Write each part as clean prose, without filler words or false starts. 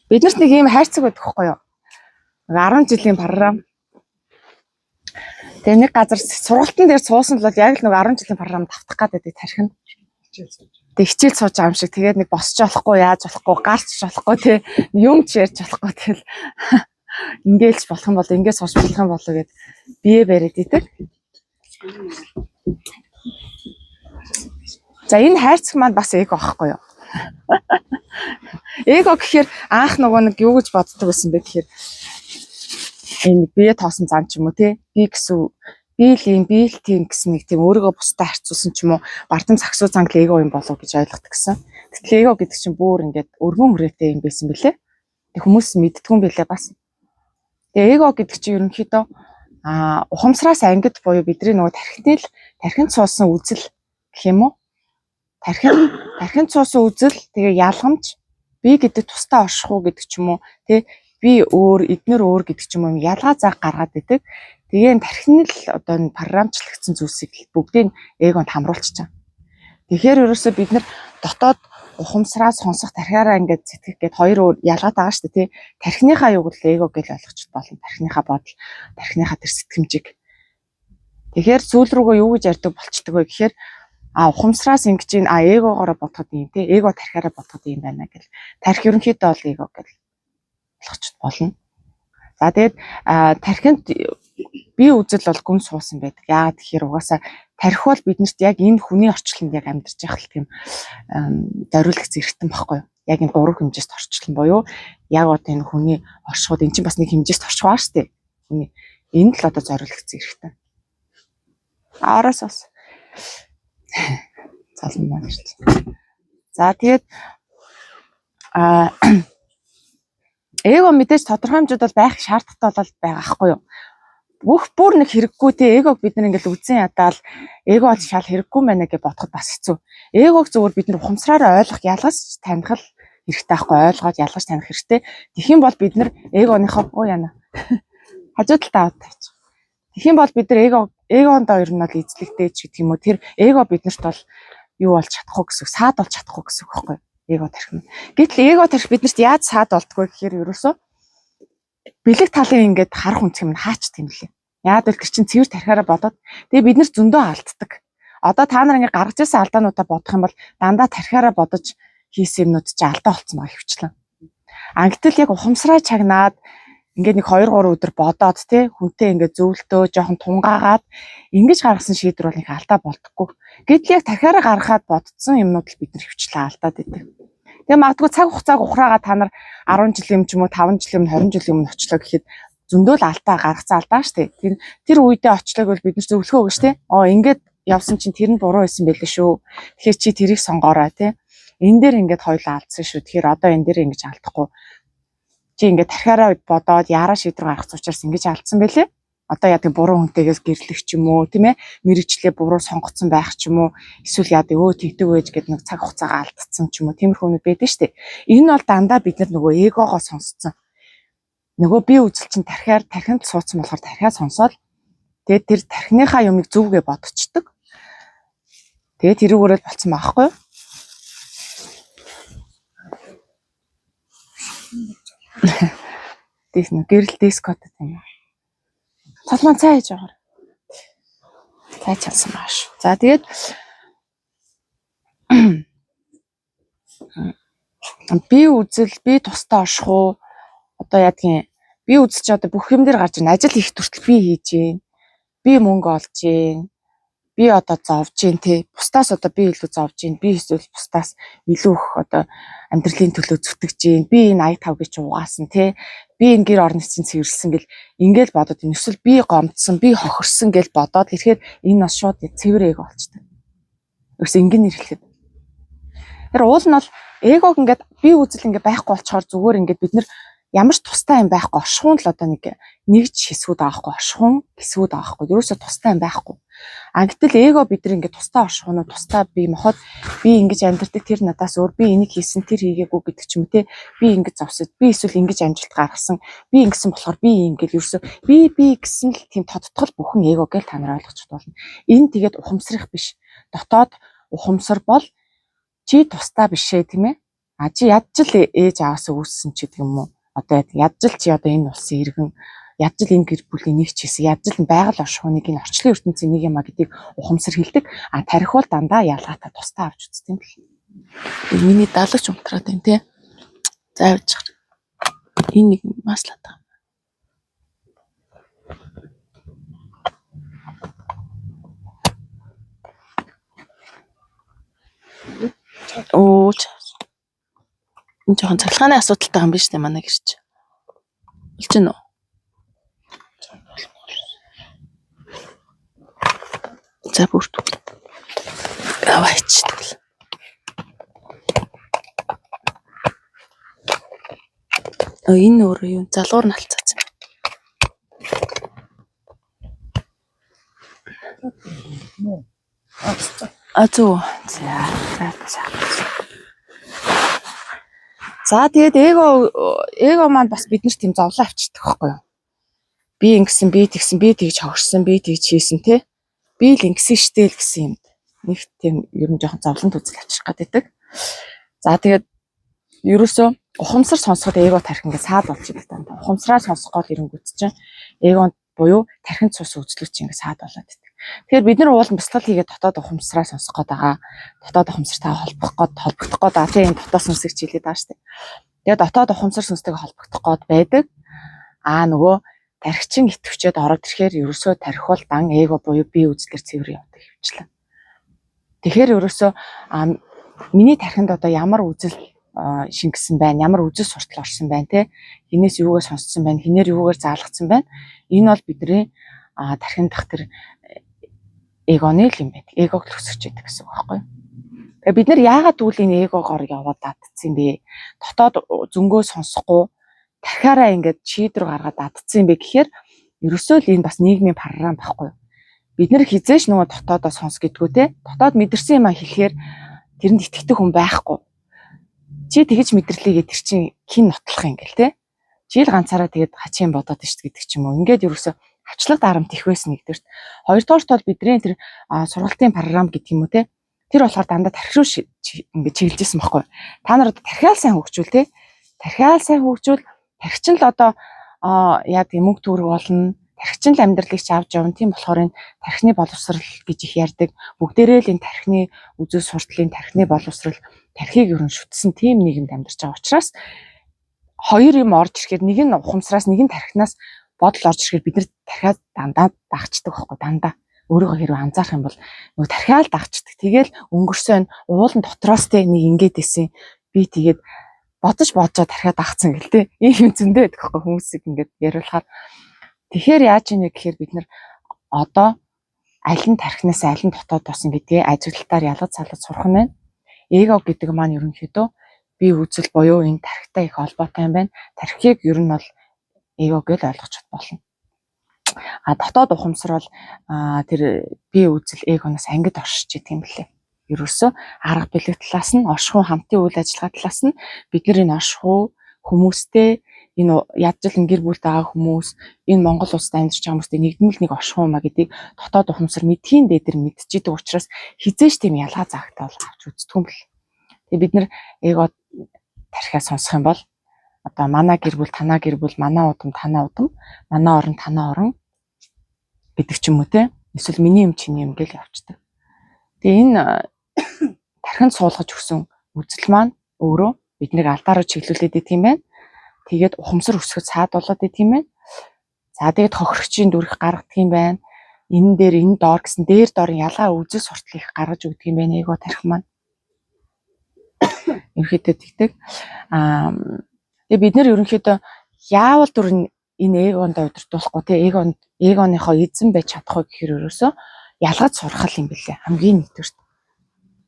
Биднэрт нэг ийм хайрцаг байдаг хгүй юу? 10 жилийн програм. Тэгээ нэг газар сургалтын дээр суусан л бол яг л нэг 10 жилийн програм давтах гэдэг тархинд. Тэг хичээл сууж байгаа юм шиг тэгээд нэг босч болохгүй, яаж болохгүй, гарч болохгүй тий, юм ч ярьж болохгүй, тэгэл ингээлж болох юм бол ингээ сууж болох юм болоо гэд бие бариад идэг. За, энэ хайрцаг маань бас эго аахгүй юу? Эго гэхээр анх нөгөө нэг юу гэж боддог байсан бэ гэхээр энэ бие тоосон зан ч юм уу те, би гэсэн би л юм, би л тийм гэсэн нэг тийм өөрийгөө бусдад харьцуулсан ч юм уу, бардам сагсуу занг л эго юм болов гэж ойлгодог гэсэн. Гэтэл эго гэдэг чинь бүр ингээд өргөн хүрээтэй юм байсан бэлээ. Тэг хүмүүс мэддгүй юм бэлээ бас. Тэгээ эго гэдэг чинь ерөнхийдөө ухамсараас ангид буюу бидний нөгөө тархины л тархинд суусан үзэл гэх юм уу? Тархинд суусан үзэл, тэгээ ялгамж, би гэдэг тусдаа орших уу гэдэг ч юм уу тий, би өөр, эднэр өөр гэдэг ч юм уу, ялгаа заг гаргаад идэг. Тэгээ энэ тархины л одоо энэ програмчлагдсан зүйлсийг бүгдийг эгонд хамруулчих чам. Тэгэхээр ерөөсөө бид нар дотоод ухамсараа сонсох, тархиараа ингээд сэтгэх гээд хоёр өөр ялгаад байгаа шүү дээ тий. Тархиныхаа юуг л эго гэж ойлгочих болно. Тархиныхаа бодол, тархиныхаа тэр сэтгэмжийг. Тэгэхээр сүүл рүүгээ юу гэж ярьдаг болчдөг вэ гэхээр ухамсараас ингэж ийн, эгогоороо бодоход юм тий. Эго тархиараа бодоход юм байна гэл. Тархи ерөнхийдөө бол эго гэж ойлгочих болно. За, тэгээд тархинд би үзэл бол гүн суусан байдаг. Яагаад гэхээр угаасаа тархи бол биднэрт яг энэ хүний орчлонд яг амьдарч явах л тийм зориулах зэрэгтэн баггүй юу? Яг энэ гурван хэмжээст орчлон буюу яг одоо энэ хүний оршихуйд эн чинь бас нэг хэмжээст орчих баа шүү дээ. Хүний энэ л одоо зориулах зэрэгтэн. Араас бас залан маань ирсэн. За, тэгээд эго мэдээж тодорхой хэмжээд бол байх шаардлагатай бол байгаа хгүй юу? Бүх бүр нэг хэрэггүй те, эгог бид нар ингээл үзэн ядаал эго бол шал хэрэггүй мэнэ гэж бодоход бас хэцүү. Эгог зөвхөн бид нар ухамсараараа ойлгох, ялгаж таних л хэрэгтэй байхгүй, ойлгоод ялгаж таних хэрэгтэй. Тэгэх юм бол бид нар эгоныхоо оо яана хажуу талдаа аваад тавьчих. Тэгэх юм бол бид нар эгондоо ер нь бол эзлэгдэж гэдэг юм уу, тэр эго биднэрт бол юу болж чадахгүй гэсэн үг, саад болж чадахгүй гэсэн үг байхгүй юу? Эго тархи. Гэтэл эго тархи биднэрт яаж саад болдгоо гэхээр ерөөсөө бэлэг талын ингээд харах үнцг юм хаачдаг юм лээ. Яагаад гэвэл тэр чинь цэвэр тархиараа бодоод тэгээ бид нар зөндөө алддаг. Одоо та нар ингээд гаргаж ирсэн алдаануудаа бодох юм бол дандаа тархиараа бодож хийсэн юмнууд чинь алдаа болцсон байгаа хөвчлэн. А гэтэл яг ухамсараа чагнаад ингээд нэг 2 3 өдөр бодоод те, хүнтэй ингээд зөвлөдөө жоохон тунгаагаад ингэж гаргасан шийдвэр бол их алдаа болдоггүй. Гэтэл яг тархиараа гаргахад бодцсон юмнууд л бид нар хөвчлэн алдаад идэг. Тэгээ магадгүй цаг хугацааг ухраагаа та нар 10 жилийн өмнө ч юм уу, 5 жилийн өмнө, 20 жилийн өмнө очлоо гэхэд зөндөө л алдаа гаргацсан алдаа шүү дээ. Тэр үедээ очлоог бол бид нар зөвлөхөө өгнө шүү дээ. Оо, ингээд явсан чинь тэр нь буруу байсан байлээ шүү. Тэгэхээр чи тэрийг сонгоорой тий. Энэ дээр ингээд хоёулаа алдсан шүү. Тэгэхээр одоо энэ дээр ингэж алдахгүй. Чи ингээд тархиараа бодоод яараа шийдвэр гаргах учраас ингэж алдсан байлээ. Одоо яадаг буруу хүнтэйгээс гэрлэх ч юм уу, тийм ээ, мэрэгчлээ буруу сонгоцсон байх ч юм уу, эсвэл яадаг өө тэгдэг байж гэдэг нэг цаг хугацаагаа алдсан ч юм уу, тиймэрхүү хүмүүс байдаг шүү дээ. Энэ бол дандаа бид нар нөгөө эгогоо сонсцсон. Нөгөө би үзэл чинь тархиар тархинд суудсан болохоор тархиа сонсоод тэгээд тэр тархиныхаа юмыг зүвгээ бодцдог. Тэгээд тэрүүгээрээ л болцсон байхгүй юу? Дис нэг гэрэл дискот юм. Цалмаа цай хийж байгаарай. Цай чалсан байгаа шүү. За, тэгээд би үзэл, би тусдаа орших уу? Одоо яадгийн би үзэл чи одоо бүх юм дээр гарч ирнэ. Ажил хийх хүртэл би хийж гин. Би мөнгө олж гин. Би одоо зовж гин те. Бусдаас одоо би илүү зовж гин. Би эсвэл бусдаас илүү их одоо амьдралын төлөө зүтгэж гин. Би энэ ая тавгийг чи угаасан те. Би энэ гэр орны чинь цэвэрлсэн гэл ингээл бодод энэ. Эсвэл би гомдсон, би хохирсон гэл бодоод ирэхээр энэ бас шууд цэвэр эго болчдөг. Ерөөс ингэн нэрлэхэд. Тэр уул нь бол эгог ингээд би үзэл ингээд байхгүй болчоор зүгээр ингээд бид нар ямар ч тустай юм байхгүй, оршихуун л одоо нэг нэгж хэсгүүд байгаа хгүй, оршихуун хэсгүүд байгаа хгүй, ерөөсөө тустай юм байхгүй. А гэтэл эго бид нар ингээд тустай оршихуунууд, тустай би мохот, би ингэж амьдардаг, тэр надаас өөр, би энийг хийсэн, тэр хийгээгүй гэдэг ч юм те, би ингэж зовсод, би эсвэл ингэж амжилт гаргасан, би ингэсэн болохоор би ингэж ерөөсөө би би гэсэн л тийм тодтгол бүхэн эго гэж та нар ойлгочих болно. Энэ тэгээд ухамсарх биш. Дотоод ухамсар бол чи тустай бишээ, тийм ээ. А чи ядч л ээж аваасаа үүссэн ч гэдэг юм уу? Одоо ядч л чи одоо энэ улсын иргэн, ядч л энэ гэр бүлийн нэг ч хэсэг, ядч л байгаль оршихуйг энэ орчлон ертөнцийн нэг юм а гэдгийг ухамсар хэлдэг. А тархи бол дандаа ялгаатай тусдаа авч үздэг юм бэл. Миний далагч унтраад байна те. За явж байгаа. Энэ нэг маслаад байгаа. Оо энэ жоохон цахилгааны асуудалтай юм биш үү манай гэрч. Болж гин үү? За бүрт. Аваач тэгвэл. Энэ өөрөө юу залгуур нь алцаасан юм. А зөв. За за за. За тэгээд эго маань бас биднэрт тийм зовлон авчирдаг байхгүй юу? Би ингэсэн, би тэгсэн, би тэгж хогшсон, би тэгж хийсэн те. Би л ингэсэн штэ л гэсэн юмд. Нэг тийм ер нь жоохон зовлон үзэл авчирх гэдэг. За тэгээд ерөөсөө ухамсар сонсоход эго тарих ингээд саад болж идэг дандаа. Ухамсараа сонсох гол эренгүүт чинь эго буюу тархинд суусан үзлүүд чинь ингээд саад болоод идэг. Тэгэхээр бид нар уулын бясалгал хийгээд дотоод ухамсараа сонсох гээд байгаа. Дотоод ухамсартаа холбох гээд холбогдох гээд байгаа. Тийм дотоод сүнсийг чийлээд байгаа шүү дээ. Тэгээд дотоод ухамсар сүнстэйг холбогдох гээд байдаг. Аа нөгөө тархичин итгэвчээд ороод ирэхээр ерөөсөө тархи бол дан эго буюу бие үзлэр цэвэр явдаг хвчлээ. Тэгэхээр ерөөсөө миний тархинд одоо ямар үзэл шингэсэн байна, ямар үзэл суртал орсон байна те, хинээс юугаар сонсцсон байна, хинээр юугаар заалгацсан байна. Энэ бол бидний тархинд дах тэр эгоны л юм байна. Эгог л өсөж идэг гэсэн үг байхгүй юу? Тэгээ бид нар яагаад тэгвэл энэ эгогоор яваад дадцсан юм бэ? Дотоод зөнгөө сонсохгүй тархиараа ингээд шийдвэр гаргаад дадцсан юм бэ гэхээр ерөөсөө л энэ бас нийгмийн програм байхгүй юу? Бид нар хизээш нөгөө дотоодоо сонс гэдгүү те. Дотоод мэдэрсэн юм а хэлэхээр тэрэнд итгэдэг хүн байхгүй. Чи тэгэж мэдэрлээ тэр чинь хин нотлох юм гэл те. Чи л ганцаараа тэгээд хачин бодоод ишт гэдэг ч юм уу. Ингээд ерөөсөө авчлаг дарамт их байсан нэгдүгээрт. Хоёрдугаарт бол бидний тэр сургалтын програм гэдэг юм уу те. Тэр болохоор дандаа тархи руу ингээд чиглэжсэн байхгүй. Та нар одоо тархиал сайн хөгжүүл те. Тархиал сайн хөгжүүл тархичин л одоо яа гэдэг мөнгө төгрөг болно. Тархичин л амьдралыг ч авч явна. Тийм болохоор энэ тархины боловсрал гэж их ярьдаг. Бүгдээрээ л энэ тархины үзэл суртлын тархины боловсрал тархийг ер нь шүтсэн тийм нийгэмд амьдарч байгаа учраас хоёр юм орж ирэхээр нэг нь ухамсараас нэг нь тархинаас бодол орж ирэхээр бид нар тархиад дандаа дагчдаг байхгүй дандаа өөрийгөө хэрвээ анзаарах юм бол нөгөө тархиал дагчдаг. Тэгэл өнгөрсөн уулын дотроос те нэг ингэж исэн. Би тэгээд бодож бодожоо тархиад дагцсан гэл те. Ийм юм зөндөө байдаг байхгүй хүмүүсийг ингээд яриулахаар. Тэгэхээр яаж ийнэ гэхээр бид нар одоо аль нь тархинаас аль нь дотоод болсон гэдгээ ажиглалтаар ялгаж салгаж сурах нь байна. Эго гэдэг маань ерөнхийдөө би үзэл буюу энэ тархитай их холбоотой юм байна. Тархийг ер нь бол эго гэж ойлгож болно. А дотоод ухамсар бол тэр бие үзэл эгоноос ангид оршиж идэг юм лээ. Ерөөсөө арга бэлэг талаас нь оршихуй хамтын үйл ажиллагаа талаас нь бид нар энэ оршихуй хүмүүстэй энэ ядчил энэ гэр бүлд байгаа хүмүүс энэ Монгол улсад амьдарч байгаа хүмүүстэй нэгдмэл нэг оршихуй юм а гэдгийг дотоод ухамсар мэдхийн дээдэр мэдчихийдэг учраас хизээш тийм ялгаа заагтай бол авч үздэг юм бэл. Тэгээ бид нар эго тархиа сонсох юм бол одоо манай гэр бүл танаа гэр бүл манай удам танаа удам манай орон танаа орон гэдэг ч юм уу те. Эсвэл миний юм чиний юм гэл явцдаг. Тэгээ энэ тархинд суулгаж өгсөн үзэл маань өөрөө биднийг алдаа руу чиглүүлээд идэх юм байна. Тэгээд ухамсар өсгөж саад болоод идэх юм байна. За тэгээд хохирогчийн дүрх гаргадаг юм байна. Энэ дээр энэ доор гэсэн дээр доорын ялгаа үзэл суртал их гаргаж өгдөг юм байна. Эго тархи маань. Ерөнхийдөө тэгдэг. Аа тэгээ бид нэр ерөнхийдөө яавал дүр энэ эгонд удирдуулахгүй те эгоныхоо эзэн байж чадах вэ гэхээр ерөөсөө ялгаж сурах юм бэлээ. Хамгийн нэгдүгüрт.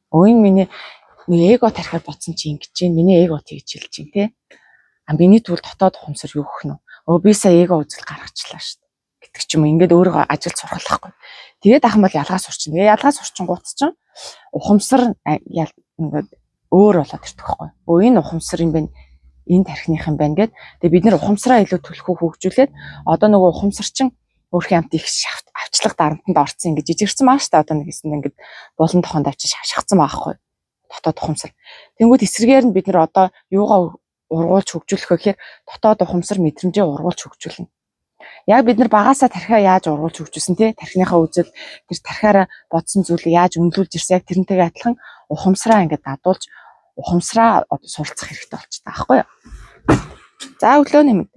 Өө энэ миний нэг эго тарихаар бодсон чи ингэж чинь миний эго тэгж хэлж чинь те. А миний тэгвэл дотоод ухамсар юу гэх нь вэ? Өө би сая эго үзэл гаргачлаа шүү дээ гэдэг ч юм уу. Ингээд өөрийгөө ажилд сурхалахгүй. Тэгээд ахын бол ялгаа сурчин. Тэгээ ялгаа сурчингууд чинь ухамсар ингээд өөр болоод ирдэг байхгүй. Өө энэ ухамсар юм байна. Энэ тархиных юм байна гэд. Тэгээ бид нэр ухамсараа илүү түлхүү хөгжүүлээд одоо нөгөө ухамсар чинь өөрхийн амт их авчлах дарамтанд орцсон ингэж жижигэрсэн маа штэ одоо нэг хэсэнд ингээд булан тохонд авчиж шавшигдсан байгаа байхгүй. Дотоод ухамсар. Тэнгүүд эсрэгээр нь бид нар одоо юугаа ургуулж хөгжүүлэх вэ гэхээр дотоод ухамсар мэдрэмжээ ургуулж хөгжүүлнэ. Яг бид нар багасаа тархиа яаж ургуулж хөгжүүлсэн те тархиныхаа үзэл тэр тархиараа бодсон зүйлийг яаж үнэлүүлж ирсэн яг тэрнтэйгээ адилхан ухамсараа ингээд дадуулж ухамсараа одоо суралцах хэрэгтэй болчихдог байхгүй юу? За өглөөний мэнд.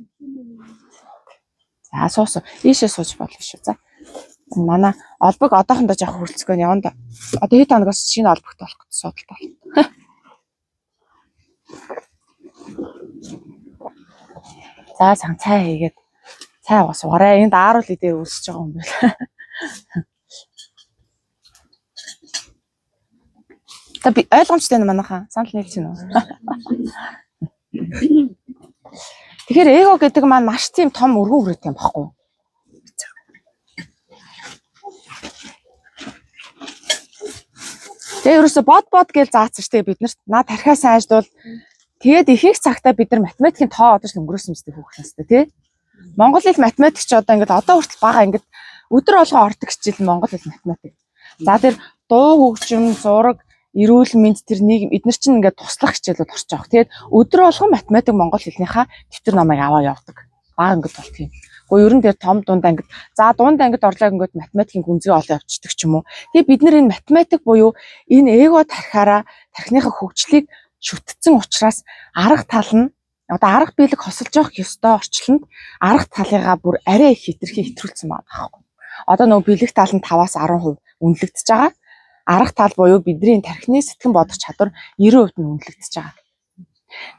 За суусан. Ийшээ сууж болно шүү. За. Энэ манай олбог одоохондоо жоох хөрөлцгөө явна да. Одоо хэд хоногоос шинэ олбогт болох гэж судалтай болно. За сан цай хийгээд цай уугаа суугаарай. Энд ааруул дээр үлсэж байгаа юм байна. Та би ойлгомжтой нь манайхаа санал нийлж байна уу? Тэгэхээр эго гэдэг маань маш тийм том өргөн хүрээтэй юм баггүй юу? Тэгээ ерөөсө бод бод гэж заасан штэ бид нарт. Наа тархиа сайжруул. Тэгээд ихэнх цагтаа бид нар математикийн тоо одож өнгөрөөсөн мэт хүүхд настай тий. Монгол хэл математик ч одоо ингээд одоо хүртэл бага ингээд өдөр болгон ордог хичээл нь монгол хэл математик. За тэр дуу хөгжим, зураг, эрүүл мэнд тэр нийгэм эднэр чинь ингээд туслах хичээлүүд орж байгаа. Тэгээд өдөр болгон математик монгол хэлнийхаа дэвтэр номыг аваа явдаг. Бага ингээд бол тийм. Гэхдээ ер нь тэр том дунд ангид за дунд ангид орлоо гингүүд математикийн гүнзгий олоо явчихдаг ч юм уу. Тэгээ бид нар энэ математик буюу энэ эго тархиараа тархиныхаа хөгжлийг шүтцэн учраас арга тал нь одоо арга биелэг хосолж явах ёстой орчлонд арга талыгаа бүр арай их хитрхи хэтрүүлсэн байгаа байхгүй. Одоо нөгөө бэлэг тал нь 5-аас 10% үнэлэгдэж байгаа. Арга тал буюу бидний тархины сэтгэн бодох чадвар 90% нь үнэлэгдэж байгаа.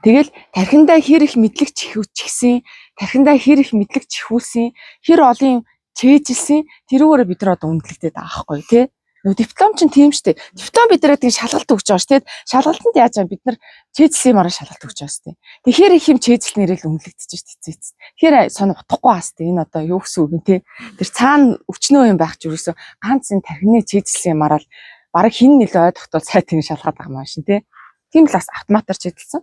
Тэгэл тархиндаа хэр их мэдлэг чихсэн, тархиндаа хэр их мэдлэг чихүүлсэн, хэр олон чэйжилсэн тэрүүгээрээ бид нар одоо үнэлэгдээд байгаа байхгүй тий. Нөгөө диплом чинь тийм штэ. Диплом бид нарыг тийм шалгалт өгч байгаа штэ. Шалгалтанд яаж юм бид нар чэйжилсэн юмараа шалгалт өгч байгаа штэ. Тэгэхээр их юм чэйжилснээр л үнэлэгдэж штэ эцээ. Тэгэхээр сон утахгүй бас штэ. Энэ одоо юу гэсэн үг юм те. Тэр цаана өчнөө юм байх ч юусэн ганц энэ тархины чэйжилсэн юмараа л бараг хин нэлээ ой тогтоол цай тийм шалгаад байгаа юм шин те. Тийм л бас автоматар чэйдэлсэн.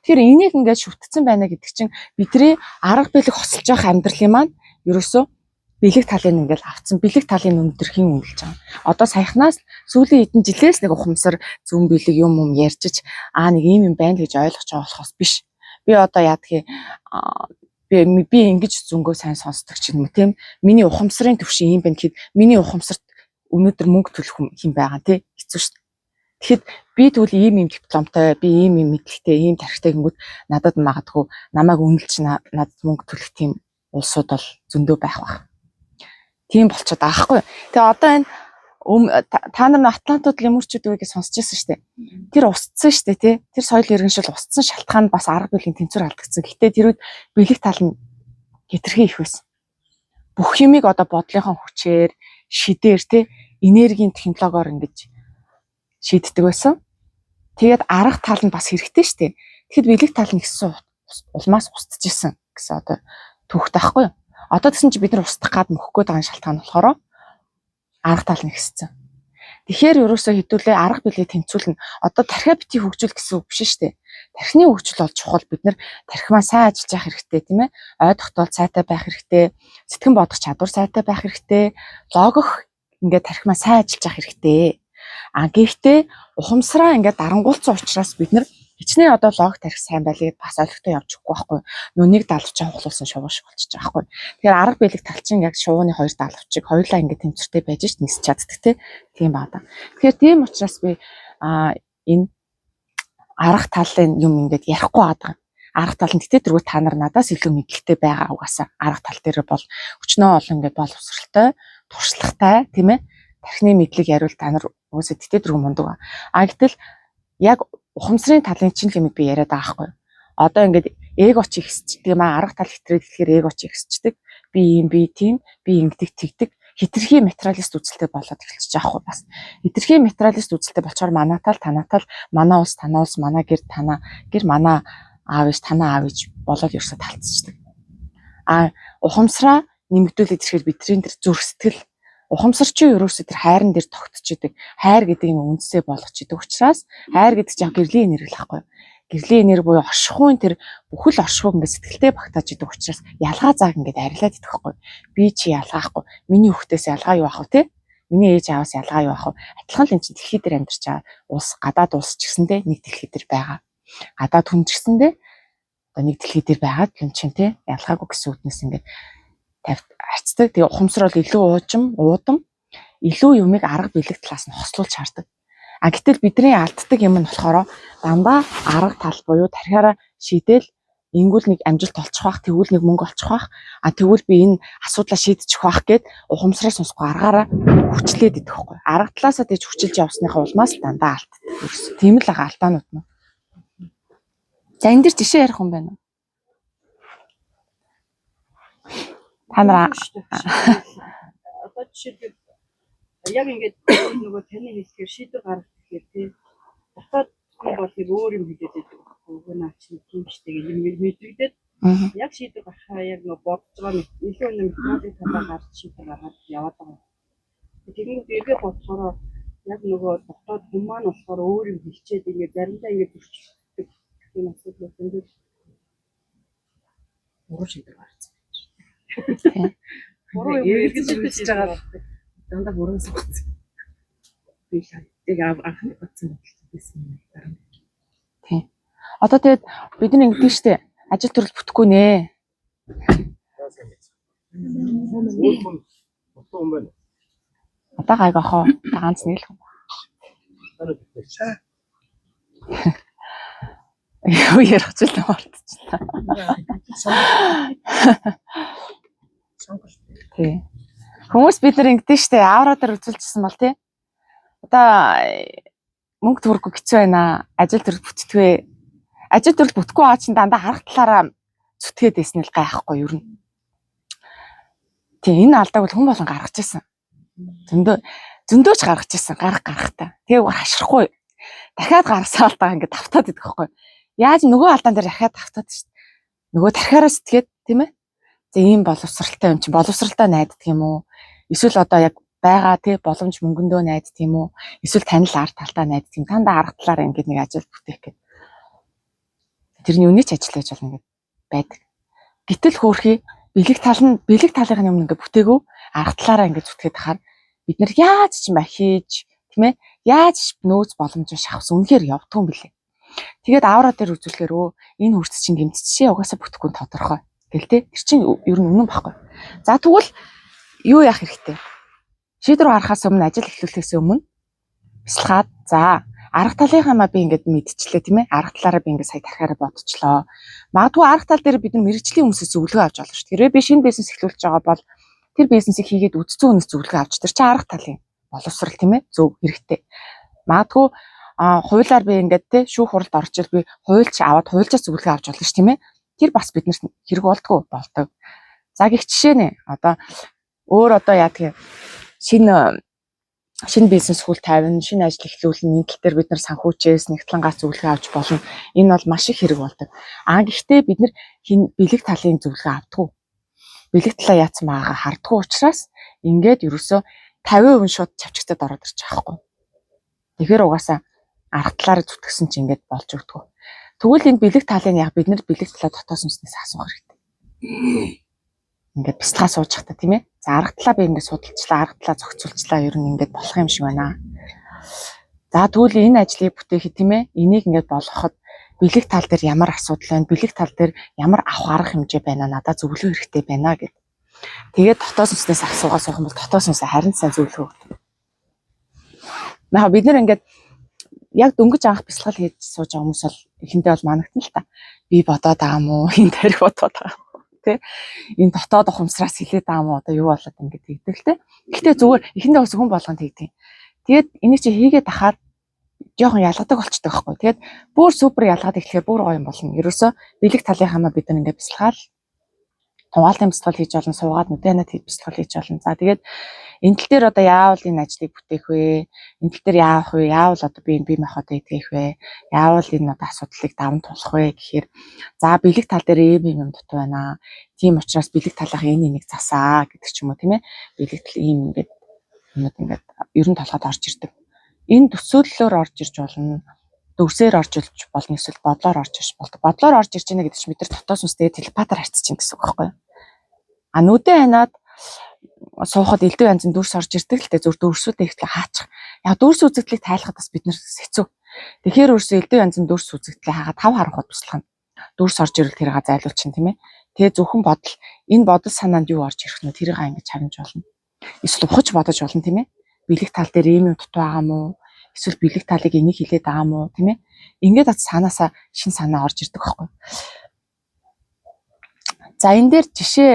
Тэгэхээр энийг ингээд шүтцэн байна гэдэг чинь бидний арга бэлэг хосолж явах амьдралын маань ерөөсөө бэлэг талын ингээл авцсан бэлэг талын өндөрхийн үнэлж байгаа. Одоо саяхнаас сүүлийн хэдэн жилээс нэг ухамсар зүүн бэлэг юм юм ярьжиж аа нэг ийм юм байна гэж ойлгож байгаа болохоос биш. Би одоо яадгийг би ингэж зөнгөө сайн сонсдог ч юм уу тийм миний ухамсарын төвшин ийм байна гэхэд миний ухамсарт өнөөдөр мөнгө төлөх юм байгаа тий хэцүү шүү дээ. Тэгэхэд би тэгвэл ийм ийм дипломтой, би ийм ийм мэдлэгтэй, ийм тархитай гингүүд надад магадгүй намайг үнэлж надад мөнгө төлөх тийм улсууд бол зөндөө байх бах. Тийм болчиход байгаа хгүй. Тэгээ одоо энэ та нар Атлантууд лемурчүүд үгийг сонсч ирсэн шүү дээ. Тэр устсан шүү дээ тий. Тэр соёл иргэншил устсан шалтгаан бас арга биеийн тэнцвэр алдагдсан. Гэтэ тэр үед бэлэг тал нь хэтэрхий их байсан. Бүх юмыг одоо бодлынхон хүчээр, шидээр тий энергийн технологиор ингэж шийддэг байсан. Тэгээд арга тал нь бас хэрэгтэй шүү дээ. Тэгэхэд бэлэг тал нь ихсэн улмаас устж исэн гэсэн одоо түүхтэй байхгүй юу? Одоо тэгсэн чи бид нар устдах гад мөхөх гээд байгаа шалтгаан болохоор арга тал нь ихссэн. Тэгэхээр ерөөсөө хэдүүлээ арга билээ тэнцвүүлнэ. Одоо тархиа бити хөгжүүл гэсэн үг биш шүү дээ. Тархины хөгжил бол чухал. Бид нар тархи маань сайн ажиллаж явах хэрэгтэй тийм ээ. Ой тогтоол сайтай байх хэрэгтэй. Сэтгэн бодох чадвар сайтай байх хэрэгтэй. Логик ингээд тархи маань сайн ажиллаж явах хэрэгтэй. А гэхдээ ухамсараа ингээд дарангуулсан учраас бид нар хичнээн одоо лог тарих сайн байлыг бас олигтой явж өгөхгүй байхгүй. Нөө нэг далавчаа хухлуулсан шувуу шиг болчихж байгаа байхгүй. Тэгэхээр арга бэлэг талчин яг шувууны хоёр далавчиг хоёулаа ингээд тэмцвэртэй байж ш нисч чаддаг те. Тийм баа да. Тэгэхээр тийм учраас би энэ арга талын юм ингээд ярихгүй байгаа. Арга тал нь гэтээ тэргүй та нар надаас илүү мэдлэгтэй байгаа угаасаа арга тал дээр бол өчнөө олон ингээд боловсралтай, туршлагатай тийм ээ. Тархины мэдлэг яриул та нар угаасаа гэтээ тэргүй мундаг. А гэтэл яг ухамсарын талын чинь л юм би яриад байгаа байхгүй. Одоо ингээд эго чи ихсчдэг юм аа арга тал хэтрээд тэгэхээр эго чи ихсчдэг. Би ийм би тийм би ингэдэг тэгдэг хитрхи материалист үзэлтэй болоод эхэлчихэж байгаа хгүй бас. Хитрхи материалист үзэлтэй болчоор манай тал танаа тал манай улс танаа улс манай гэр танаа гэр манай аав ээж танаа аав ээж болоод ерөөсө талцчихдаг. А ухамсараа нэмэгдүүлээд ирэхээр бидний тэр зүрх сэтгэл ухамсар чи ерөөсө тэр хайран дээр тогтчихдаг. Хайр гэдэг юм үндсээ болгож идэг учраас хайр гэдэг чинь гэрлийн энерги л ахгүй. Гэрлийн энерги буюу оршихуйн тэр бүхэл оршихуйг ингээд сэтгэлдээ багтааж идэг учраас ялгаа зааг ингээд арилаад идэх байхгүй. Би чи ялгаахгүй. Миний хүүхдээс ялгаа юу ах вэ те? Миний ээж ааваас ялгаа юу ах вэ? Адилхан л эн чинь дэлхий дээр амьдарч байгаа улс, гадаад улс ч гэсэндээ нэг дэлхий дээр байгаа. Гадаад хүн ч гэсэндээ одоо нэг дэлхий дээр байгаа юм чинь те ялгаагүй гэсэн үднэс ингээд тавьд харьцдаг. Тэгээ ухамсар бол илүү уужим, уудам, илүү юмыг арга бэлэг талаас нь хослуулж хардаг. А гэтэл бидний алддаг юм нь болохоор дандаа арга тал буюу тархиараа шийдээл ингүүл нэг амжилт олчих бах, тэгвэл нэг мөнгө олчих бах, а тэгвэл би энэ асуудлаа шийдчих бах гэд ухамсараа сонсохгүй аргаараа хүчлээд идэх байхгүй. Арга талаасаа тэгж хүчилж явсныхаа улмаас л дандаа алддаг. Тийм л байгаа алдаанууд нь. За, энэ дэр жишээ ярих юм байна уу? Та нар Одоо жишээлбэл яг ингээд нөгөө таны хэлэхээр шийдвэр гаргах гэхээр тий дотоод хүн бол нэг өөр юм хэлээд байдаг байхгүй юу? Наа чи тийм штэ гэх юм мэдрэгдээд яг шийдвэр гаргахаа яг нөгөө бодож байгаа мэт илүү нэг методик талаа гарч шийдвэр гаргаад яваад байгаа. Тэгэнгүүт эргээ бодохороо яг нөгөө дотоод хүн маань болохоор өөр юм хэлчихэд ингээд заримдаа ингээд зөрчилдөг юм асуудал зөндөө. Буруу шийдвэр гаргасан. Буруу юм эргэж эргэж үзэж байгаа дандаа буруу сонгоцсон. Би л яг анхны бодсон бодол байсан юм дараа нь. Тийм. Одоо тэгээд бид нар ингэдэг штэ. Ажил төрөл бүтэхгүй нэ. Өөр хүн утсан юм байна. Одоо гайг охоо. Та ганц нэг л хүн. Танай битээ. Юу ярих ч л мартчихлаа. Сонголт. Тий. Хүмүүс бид нар ингэдэг штэ. Авра дээр үзүүлчихсэн бол тий. Одоо мөнгө төгрөггүй хэцүү байна. Ажил төрөл бүтдгвэ. Ажил төрөл бүтэхгүй байгаа чинь дандаа харах талаараа зүтгээд байсан л гайхгүй ер нь. Тий, энэ алдааг бол хүн болгон гаргаж ирсэн. Зөндөө зөндөөч гаргаж ирсэн. Гарах гарахтай. Тэгээ хашрахгүй. Дахиад гаргасан алдаа ингээд давтаад идэх байхгүй. Яаж нөгөө алдаан дээр дахиад давтаад шүү дээ. Нөгөө тархиараа сэтгээд тийм ээ. За, ийм боловсралтай юм чинь боловсралтай найддаг юм уу? Эсвэл одоо яг байгаа тий боломж мөнгөндөө найддаг юм уу? Эсвэл танил ард талдаа найддаг юм. Тандаа арга талаараа ингээд нэг ажил бүтээх гээд. Тэрний үний ч ажил хийж болно ингээд байдаг. Гэтэл хөөрхий бэлэг тал нь бэлэг талын юм ингээд бүтээгүү арга талаараа ингээд зүтгээд хахаар бид нар яаж ч юм хийж тийм ээ яаж ч нөөц боломжоо шавхсан үнэхээр явдгүй юм билээ. Тэгээд авра дээр үзүүлэхээр өө энэ хөрц чинь гэмтчихээ угаасаа бүтэхгүй нь тодорхой гэл те. Тэр чинь ер нь үнэн байхгүй. За, тэгвэл юу яах хэрэгтэй? Шийдвэр гаргахаас өмнө, ажил эхлүүлэхээс өмнө бясалгаад, за, арга талынхаа маа би ингээд мэдчихлээ тийм ээ. Арга талаараа би ингээд сая тархиараа бодчихлоо. Магадгүй арга тал дээр бид нар мэргэжлийн хүмүүсээс зөвлөгөө авч болно шүү дээ. Хэрвээ би шинэ бизнес эхлүүлж байгаа бол тэр бизнесийг хийгээд үзсэн хүнээс зөвлөгөө авч тэр чинь арга талын боловсрал тийм ээ зөв хэрэгтэй. Магадгүй хуулиар би ингээд те шүүх хуралд орж ил би хуульч аваад хуульчаас зөвлөгөө авч болно шүү тийм ээ. Тэр бас биднэрт хэрэг болдгоо болдог. За, гих жишээ нэ. Одоо өөр одоо яадаг юм шинэ шинэ бизнес хөл тавина, шинэ ажил эхлүүлнэ. Энэ тал дээр бид нар санхүүчээс, нэгтлангаас зөвлөгөө авч болно. Энэ бол маш их хэрэг болдог. Аа, гэхдээ бид нар хин бэлэг талын зөвлөгөө авдаггүй. Бэлэг талаа яатсан байгаагаа хардггүй учраас ингээд ерөөсөө 50% шууд чавчигтад ороод ирж байгаа байхгүй. Тэгэхээр угаасаа арга талаараа зүтгэсэн чинь ингээд болж өгдөг. Тэгвэл энэ бэлэг талын яг бид нар бэлэг талаа дотоос сүнснээс асуух хэрэгтэй. Ингээд бясалгаа сууж байхдаа тийм ээ. За, арга талаа би ингээд судалчлаа, арга талаа зохицуулчлаа. Ер нь ингээд болох юм шиг байна. За, тэгвэл энэ ажлыг бүтээхэд тийм ээ энийг ингээд болгоход бэлэг тал дээр ямар асуудал байна, бэлэг тал дээр ямар авах арга хэмжээ байна, надад зөвлөгөө хэрэгтэй байна гэд. Тэгээд дотоос сүнснээс асуугаа суух юм бол дотоос сүнсээ харин сайн зөвлөгөө өгдөг. Наа бид нар ингээд яг дөнгөж анх бясалгал хийж сууж байгаа хүмүүс бол эхэндээ бол манагтна л та. Би бодоод байгаа юм уу? Энэ тарих бодоод байгаа юм уу? Тэ? Энэ дотоод ухамсараас хэлээд байгаа юм уу? Одоо юу болоод ингэж тэгдэг л тэ. Гэхдээ зүгээр эхэндээ бас хүн болгон тэгдэг. Тэгээд энийг чи хийгээд ахаар жоохон ялгадаг болчдөг байхгүй. Тэгээд бүр супер ялгаад эхлэхээр бүр гоё юм болно. Ерөөсөө бэлэг талын хамаа бид нар ингээд бясалгаал тунгаалтын бясалгал хийж болно, суугаад нүдэнэ хийж бясалгал хийж болно. За, тэгээд энэ тал дээр одоо яавал энэ ажлыг бүтээх вэ? Энэ тал дээр яавах вэ? Яавал одоо би энэ бие махбодоо эдгэх вэ? Яавал энэ одоо асуудлыг даван туулах вэ гэхээр за, бэлэг тал дээр ийм ийм юм дутуу байна. Тийм учраас бэлэг талынхаа энэ энийг засаа гэдэг ч юм уу тийм ээ. Бэлэг тал ийм ингээд юмуд ингээд ер нь толгойд орж ирдэг. Энэ төсөөллөөр орж ирж болно, дүрсээр орж ирж болно, эсвэл бодлоор орж ирж болдог. Бодлоор орж ирж байна гэдэг чинь бид нар дотоос сүнстэй телепатаар харьцаж чинь гэсэн үг байхгүй юу? А нүдэн ханаад суухад элдв янзын дүрс орж ирдэг л дээ, зүр дүрсүүдээ ихтлээ хаачих. Яг дүрс үзэгдлийг тайлахад бас бид нэр хэцүү. Тэгэхээр өөрсөө элдв янзын дүрс үзэгдлээ хаагаад тав харанхууд туслах нь. Дүрс орж ирвэл тэрийг зайлуулчин тийм ээ. Тэгээ зөвхөн бодол, энэ бодол санаанд юу орж ирэх нь тэрийг ингэж харамж болно. Эсвэл ухаж бодож болно тийм ээ. Бэлэг тал дээр ийм юм дутуу байгаа мó? Эсвэл бэлэг талыг энийг хилээд байгаа мó тийм ээ. Ингээд бат санаасаа шин санаа орж ирдэг байхгүй. За энэ дээр жишээ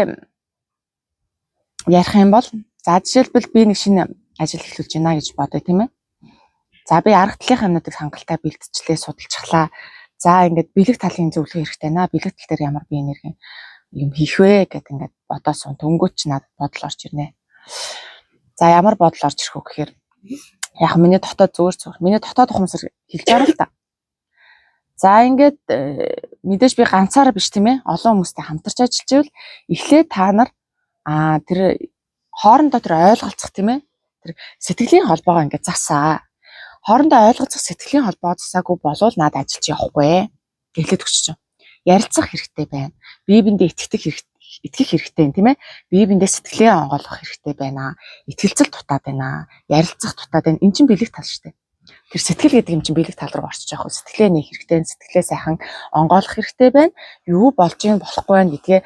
ярих юм бол за жишээлбэл би нэг шинэ ажил эхлүүлж байна гэж бодъё тийм ээ. За би арга талынхаа юмнуудыг хангалттай бэлтжлээ, судалчихлаа. За ингээд бэлэг талын зөвлөгөө хэрэгтэй наа. Бэлэг тал дээр ямар би энерги юм хийх вэ гэд ингээд бодоо сун. Төнгөөч надад бодол орж ирнэ. За ямар бодол орж ирэх вэ гэхээр яг миний дотоод зүгээр зүгээр. Миний дотоод ухамсар хэлж байгаа л та. За ингээд мэдээж би ганцаараа биш тийм ээ. Олон хүмүүстэй хамтарч ажиллаж ивэл эхлээд та нар тэр хоорондоо тэр ойлголцох тийм ээ. Тэр сэтгэлийн холбоогоо ингээд засаа. Хоорондоо ойлголцох сэтгэлийн холбоо засаагүй болвол над ажиллаж явахгүй гэлээд өгч чинь. Ярилцах хэрэгтэй байна. Бие биендээ итгэх хэрэгтэй тийм ээ. Бие биендээ сэтгэлээ онгойлгох хэрэгтэй байна. Итгэлцэл дутаад байна. Ярилцах дутаад байна. Эн чинь бэлэг тал шүү дээ. Тэр сэтгэл гэдэг юм чинь бэлэг тал руу орчиж явах. Сэтгэлээ нэх хэрэгтэй, сэтгэлээ сайхан онгойлгох хэрэгтэй байна. Юу болж ийн болохгүй байна гэдгээ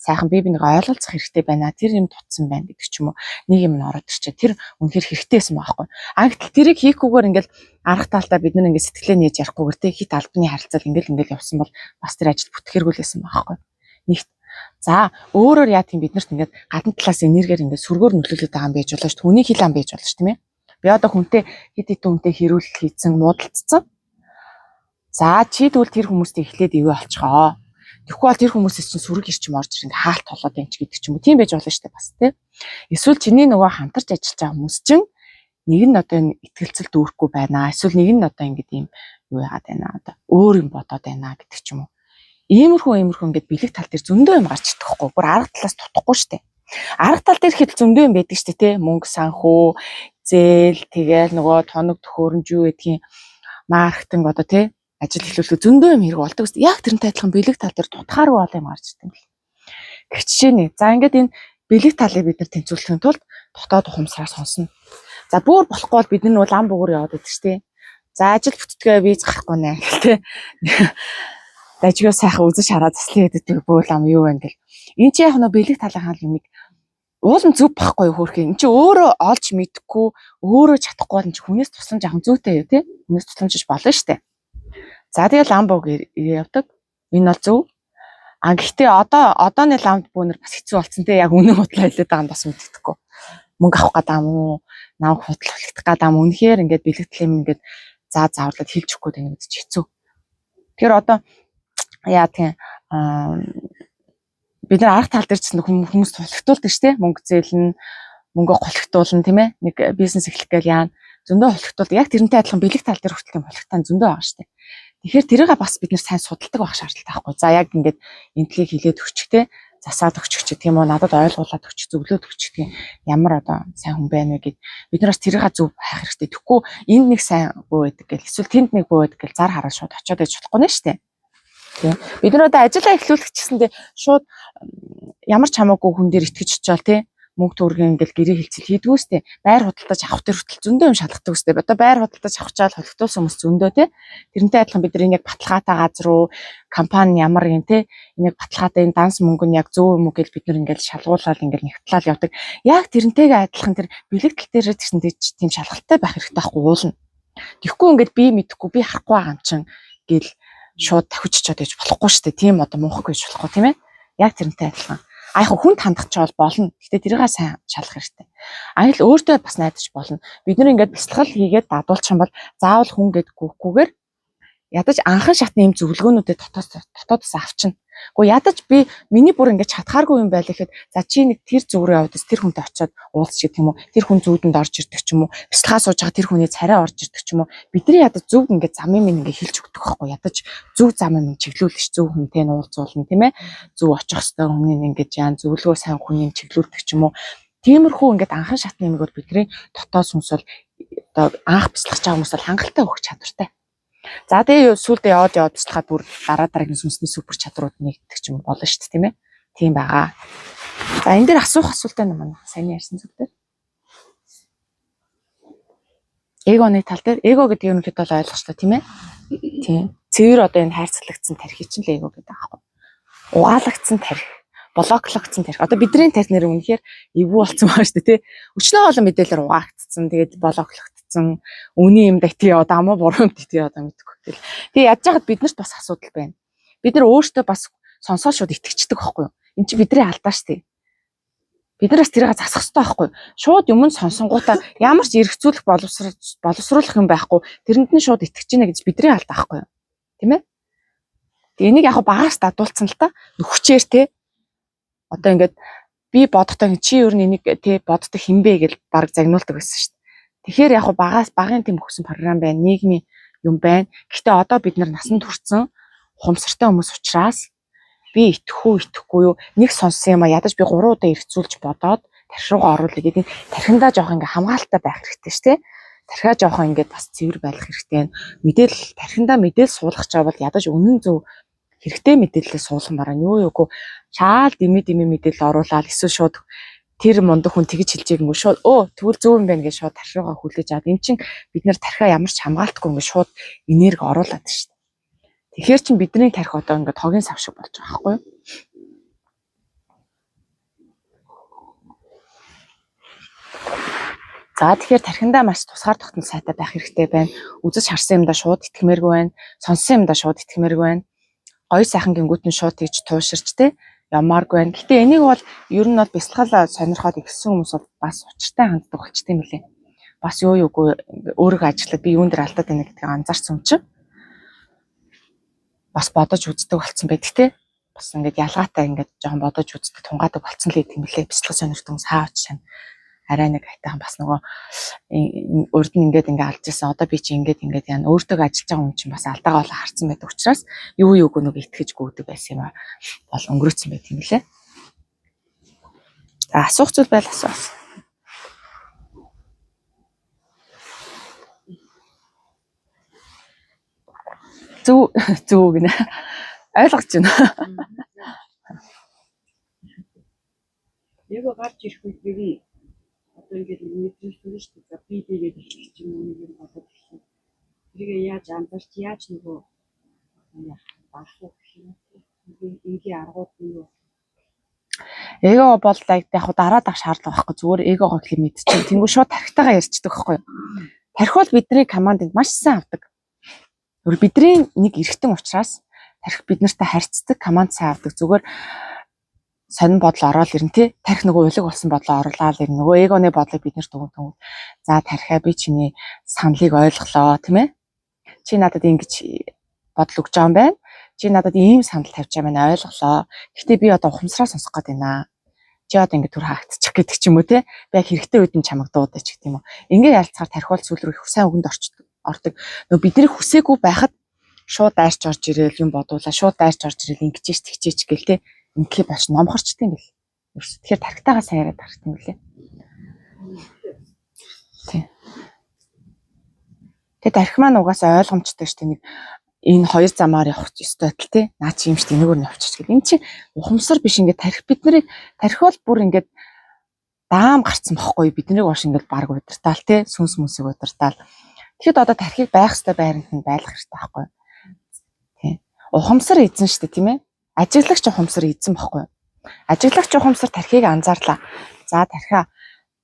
сайхан бие биенийгээ ойлголцох хэрэгтэй байна. Тэр юм дутсан байна гэдэг ч юм уу. Нэг юм нь ороод ирчээ. Тэр үнэхээр хэрэгтэй байсан байхгүй. А гэтэл тэрийг хийхгүйгээр ингээл арга талдаа бид нар ингээд сэтгэлээ нээж ярихгүйгээр тэ хит албаны харилцаал ингээл явсан бол бас тэр ажил бүтгэхэргүй л байсан байхгүй. Нэгт. За өөрөөр яа тийм бид нарт ингээд гадна талаас энергиэр ингээд сөргөөр нөлөөлөд байгаа юм байж болно шүү. Түүний хил ам байж болно шүү, тийм ээ. Би одоо хүнтэй хэд хэдэн хүнтэй хэрүүлэл хийцэн муудалцсан. За чи тэгвэл тэр хүмүүстэй эхлээд ивэ олцгоо. Тэгэхгүй бол тэр хүмүүсээс чинь сөрөг ирчим орж ирэх хаалт толоод юм ч гэдэг ч юм уу. Тийм байж болно шүү дээ бас тий. Эсвэл чиний нөгөө хамтарч ажиллаж байгаа хүмүүс чинь нэг нь одоо энэ итгэлцэл дүүрхгүй байна. Эсвэл нэг нь одоо ингэж ийм юу яагаад байна одоо өөр юм бодоод байна гэдэг ч юм уу. Иймэрхүү ингээд бэлэг тал дээр зөндөө юм гарч ирдэг хгүй. Бүр арга талаас тутахгүй шүү дээ. Арга тал дээр хэд зөндөө юм байдаг шүү дээ тий. Мөнгө санхүү, зээл, тэгэл нөгөө тоног төхөөрөмж юу гэдгийг маркетинг одоо тий ажил эхлүүлэхэд зөндөө юм хэрэг болдог. Яг тэрнтэй адилхан бэлэг тал дээр тутахааргүй олон юм гарч ирдэг юм бэл. Гэх жишээ нэ. За ингээд энэ бэлэг талыг бид нар тэнцвэрлэхийн тулд дотоод ухамсараа сонсно. За бүр болохгүй бол бид нар нөгөө лам буугаар яваад байдаг шүү дээ. За ажил бүтдгээ виз гарахгүй нэ гэл тэ. Дажгүй сайхан үзэж хараа заслаа гэдэг бөөл ам юу вэ гэл. Энэ чи яг нөгөө бэлэг талынхаа юмыг уулын зөв байхгүй юу хөөрхий. Энд чи өөрөө олж мэдэхгүй, өөрөө чадахгүй бол энэ чи хүнээс тусламж авах зүйтэй юу те? Хүнээс тусламжиж болно шүү дээ. За тэгэл лам бууг явдаг. Энэ бол зөв. А гэхдээ одооны ламд бүүнэр бас хэцүү болсон те. Яг үнэн худлаа хэлээд байгаа нь бас мэддэхгүй. Мөнгө авах гэдэг юм уу? Намайг худлаа хэлэх гэдэг юм. Үнэхээр ингээд бэлэгдэл юм ингээд зааварлаад хэлж өгөхгүй тань гэдэг чи хэцүү. Тэгэхээр одоо яа тийм бид нар арга тал дээр ч хүмүүс тулхтуулдаг шүү дээ. Мөнгө зээлнэ, мөнгө голхтуулна тийм ээ. Нэг бизнес эхлэх гээл яана. Зөндөө холхтуулдаг. Яг тэрнтэй адилхан бэлэг тал дээр хүртэл юм холхтаа зөндөө байгаа шүү дээ. Тэгэхээр тэрийг бас бид нэр сайн судалдаг байх шаардлагатай байхгүй. За яг ингээд энэ төлийг хилээд өгчих те, засаад өгчих ч гэх юм уу, надад ойлгуулад өгчих, зөвлөөд өгчих гэх ямар одоо сайн хүн байна вэ гэд бид нар бас тэрийг зөв хайх хэрэгтэй. Тэгэхгүй энд нэг сайн бөө байдаг гэл эсвэл тэнд нэг бөө байдаг гэл зар хараа шууд очиод байж болохгүй нэ шүү дээ. Тийм. Бид нар одоо ажиллаа эхлүүлэх гэсэндээ шууд ямар ч хамаагүй хүн дээр итгэж очиод тий мөнгө төгрөгийн ингээл гэрээ хилцэл хийдгүү сте. Байр худалдаж авах тэр хүртэл зөндөө юм шалгадаг сте. Одоо байр худалдаж авах чаал холигдуулсан хүмүүс зөндөө тий. Тэрнтэй адилхан бид нар энэ яг баталгаатай газар руу компани ямар юм тий. Энэ яг баталгаатай энэ данс мөнгө нь яг зөв юм уу гэж бид нар ингээл шалгуулаад ингээл нэгтлал явдаг. Яг тэрнтэйгээ адилхан тэр бэлэг тал дээр тэгсэн тийм шалгалттай байх хэрэгтэй байхгүй уулна. Тэгэхгүй ингээд би мэдэхгүй би харахгүй байгаа юм чин гэл шууд давхиж очиод байж болохгүй шүү дээ. Тийм одоо муухай гэж болохгүй тийм ээ. Яг тэрнтэй адилхан. А яг хүнд хандах ч бол болно. Гэтэ тэрийг сайн шалах хэрэгтэй. Аял өөртөө бас найдаж болно. Бид нар ингээд бясалгал хийгээд дадуулчих юм бол заавал хүн гэдгүйгүйгээр ядаж анхан шатны юм зөвлөгөөнүүдэд дотоодос авчна. Гэхдээ ядаж би миний бүр ингээд чадхааргүй юм байл гэхэд за чи нэг тэр зүг рүү яваад тэр хүнтэй очиод уулзч гэх юм уу? Тэр хүн зүүдэнд орж ирдэг ч юм уу? Бясалгаа сууж байгаа тэр хүний царай орж ирдэг ч юм уу? Бидний ядаж зөв ингээд замын минь ингээд хэлж өгдөг байхгүй ядаж зөв замын минь чиглүүлж зөв хүнтэй нь уулзуулна тийм ээ? Зөв очих хэвээр хүний ингээд яан зөвлөгөө сайн хүний чиглүүлдэг ч юм уу? Тиймэрхүү ингээд анхан шатны юмыг бол бидний дотоод сүнс бол одоо анх бясалгаж байгаа хүмүүс бол хангалттай өгөх чадвартай. За тэгээ сүүлдээ яваад бясалгаад бүр дараа дараагийн сүнсний супер чадрууд нэгддэг ч юм болно шүү дээ тийм ээ. Тийм байгаа. За энэ дээр асуух асуулт байна манай саяны ярьсан зүйл дээр. Эгоны тал дээр эго гэдэг юм хэд бол ойлгочлоо тийм ээ? Тийм. Цэвэр одоо энэ хайрцаглагдсан тархи чинь л эго гэдэг аахгүй. Угаалагдсан тархи, блоклогдсон тархи. Одоо бидний тархи нэр үнэхээр эвгүй болсон байгаа шүү дээ тий. Өчнөө олон мэдээлэлээр угаагдсан, тэгээд блоклогдсон, үний юм дагт тий одоо амуу буруу юм тий одоо мэдэхгүй. Тэгэл тэгээ ядж байхад биднэрт бас асуудал байна. Бид нар өөртөө бас сонсоод шууд итгэждэг байхгүй юу? Энд чинь бидний алдаа шүү дээ. Бид нар бас тэрийг засах хэрэгтэй байхгүй юу? Шууд юм сонсонгуудаа ямар ч эргцүүлэх боловсруулах юм байхгүй тэрэнд нь шууд итгэж гинэ гэж бидний алдаа байхгүй юу? Тийм ээ? Тэгээ энийг яг багаас дадуулсан л та нөхчээр те одоо ингээд би бодохдоо чи ер нь энийг те боддог хинбэ гэж баг загнуулдаг байсан шүү дээ. Тэгэхээр яг багаас багын тийм өгсөн програм байна, нийгмийн юм байна. Гэхдээ одоо бид нар насанд хүрсэн ухамсартай хүмүүс учраас би итгэх үү итгэхгүй юу нэг сонссон юм а ядаж би 3 удаа эргцүүлж бодоод тархи руугаа оруулъя гэдэг нь тархиндаа жоох ингээ хамгаалалттай байх хэрэгтэй шүү дээ. Тархиа жоохон ингээд бас цэвэр байх хэрэгтэй. Мэдээлэл тархиндаа мэдээлэл суулгах чаа бол ядаж үнэн зөв хэрэгтэй мэдээлэлээ суулгамаар байна. Юу юугүй шаал дэмий дэмий мэдээлэл оруулаад эсвэл шууд тэр мундаг хүн тэгж хэлж гээгүй шууд өө тэгвэл зөв юм байна гэж шууд тархи руугаа хүлээж аваад эн чин бид нэр тархиа ямар ч хамгаалтгүй ингээд шууд энерги оруулаад шүү дээ. Тэгэхээр чин бидний тархи одоо ингээд хогийн сав шиг болж байгаа байхгүй юу? За тэгэхээр тархиндаа маш тусгаар тогтнол сайтай байх хэрэгтэй байна. Үзэж харсан юмдаа шууд итгэмээргүй байна. Сонссон юмдаа шууд итгэмээргүй байна. Гоё сайхан гингүүт нь шууд тэгж тууширч те ямааргүй байна. Гэтэ энийг бол ер нь бол бясалгал сонирхоод ихсэн хүмүүс бол бас учиртай ханддаг болчтой юм лээ. Бас юу юугүй өөрийгөө ажиллаад би юун дээр алдаад байна гэдгийг анзаарсан юм чинь бас бодож үздэг болцсон байдаг те. Бас ингээд ялгаатай ингээд жоохон бодож үздэг тунгаадаг болцсон л гэдэг юм лээ. Бясалгал сонирхдаг хүмүүс хаач шан арай нэг айтайхан бас нөгөө урд нь ингээд ингээ алж ирсэн одоо би чи ингээд ингээд яана өөртөө ажиллаж байгаа хүн чинь бас алдаагаа болоо харцсан байдаг учраас юу юуг нөгөө итгэж гүйдэг байсан юм а бол өнгөрөөцсөн байт юм лээ. За асуух зүйл байл асуу. Зөв зөв гинэ. Ойлгож байна. Эго гарч ирэх үед ер нь одоо ингээд мэдрэмж төрнө шүү дээ. За би бигээд эхлэх ч юм уу нэг юм болоод эхлэх. Тэрийг яаж анзаарч яаж нөгөө яах баах уу гэх юм уу. Энгийн аргууд нь юу? Эго бол яг дараа дах шаардлага байхгүй зүгээр эгогоо гэхэл мэдчихэв. Тэнгүү шууд тархитайгаа ярьцдаг байхгүй юу? Тархи бол бидний командыг маш сайн авдаг. Өөр бидний нэг эргэтэн учраас тархи бид нартай харьцдаг, команд сайн авдаг. Зүгээр сонин бодол ороод ирнэ тий. Тархи нөгөө улиг болсон бодлоо оруулаад ирнэ. Нөгөө эгоны бодлыг бид нарт өгөн тэнгүүд. За тархиа би чиний саналыг ойлголоо тийм ээ. Чи надад ингэж бодол өгч байгаа юм байна. Чи надад ийм санал тавьж байгаа юм байна ойлголоо. Гэхдээ би одоо ухамсараа сонсох гээд байна. Чи одоо ингэ түр хаагдчих гэдэг ч юм уу те. Би яг хэрэгтэй үед нь чамайг дуудаж ч гэдэг юм уу. Ингээ ялцгаар тархи бол сүүл рүү их сайн үгэнд ордог. Нөгөө бидний хүсээгүй байхад шууд дайрч орж ирээл юм бодуулаа. Шууд дайрч орж ирээл ингэчээч тэгчээч гэл те. Ингээ болж номхорчтой юм бэл. Тэгэхээр тархитайгаа сайн яриад хэрэгтэй юм лээ. Тий. Тэгээ тархи маань угаасаа ойлгомжтой шүү дээ. Нэг энэ хоёр замаар явах ёстой тал те. Наа чи юм шүү дээ. Энэгээр нь явчих гэл. Энд чи ухамсар биш ингээд тархи бид нарыг тархи бол бүр ингээд даам гарцсан бохгүй биднийг ууш ингээд баг удиртаал те. Сүнс мүнсийг удиртаал. Тэгэхэд одоо тархийг байх ёстой байранд нь байлгах хэрэгтэй байхгүй юу? Тий. Ухамсар эзэн шүү дээ тийм ээ. Ажиглагч ухамсар эзэн бохгүй юу? Ажиглагч ухамсар тархийг анзаарлаа. За тархиа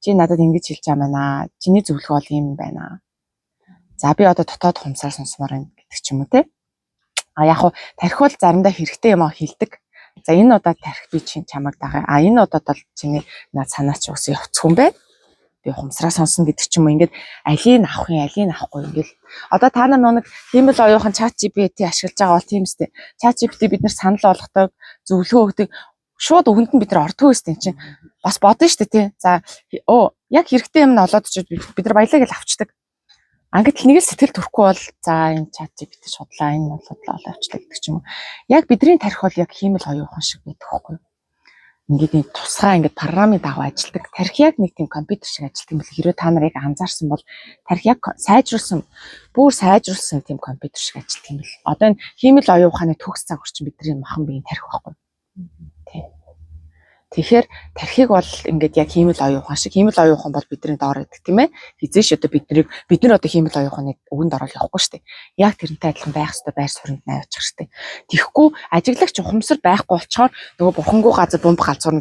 чи надад ингэж хэлж байгаа байна. Чиний зөвлөгөө бол ийм байна. За би одоо дотоод ухамсаар сонсомоор байна гэдэг ч юм уу те. А яг хуу тархи бол заримдаа хэрэгтэй юм а хэлдэг. За энэ удаад тархи би чинь чамайг дагая. А энэ удаад бол чиний над санаа чи ус явцгүй юм байна. Би ухамсараа сонсно гэдэг ч юм уу. Ингээд алийг авах юм, алийг авахгүй ингээл. Одоо та нар нэг хиймэл оюухан ChatGPT ашиглаж байгаа бол тийм үстэй. ChatGPT бид нар санал болгодог, зөвлөгөө өгдөг. Шууд өгөнд нь бид нар ордгоо үстэй чинь. Бас бодно шүү дээ тий. За оо яг хэрэгтэй юм нь олоод ч бид нар баялаа гэж авчдаг. Ангид л нэг л сэтгэл төрөхгүй бол за энэ ChatGPT шудлаа, энэ бол судлаа олоо авчлаа гэдэг ч юм уу. Яг бидний тарих бол яг хиймэл оюухан шиг байдаг байхгүй юу? Ингээд нэг тусгай ингээд програмын дагуу ажилладаг. Тарих яг нэг тийм компьютер шиг ажилладаг юм бэл. Хэрвээ та нар яг анзаарсан бол тарих яг сайжруулсан, бүр сайжруулсан тийм компьютер шиг ажилладаг юм бэл. Одоо энэ хиймэл оюун ухааны төгс цаг орчин бидний махан биеийн тарих байхгүй юу? Тий. Тэгэхээр тархийг бол ингээд яг хиймэл оюун ухаан шиг хиймэл оюун ухаан бол бидний доор байдаг тийм ээ. Хизээш одоо бид нар одоо хиймэл оюун ухааны үгэнд орол явахгүй шүү дээ. Яг тэрнтэй адилхан байх ёстой байр суурьнд нь авчих хэрэгтэй. Тэгэхгүй ажиглагч ухамсар байхгүй болчоор нөгөө бурхангүй газар бомб галзуурна.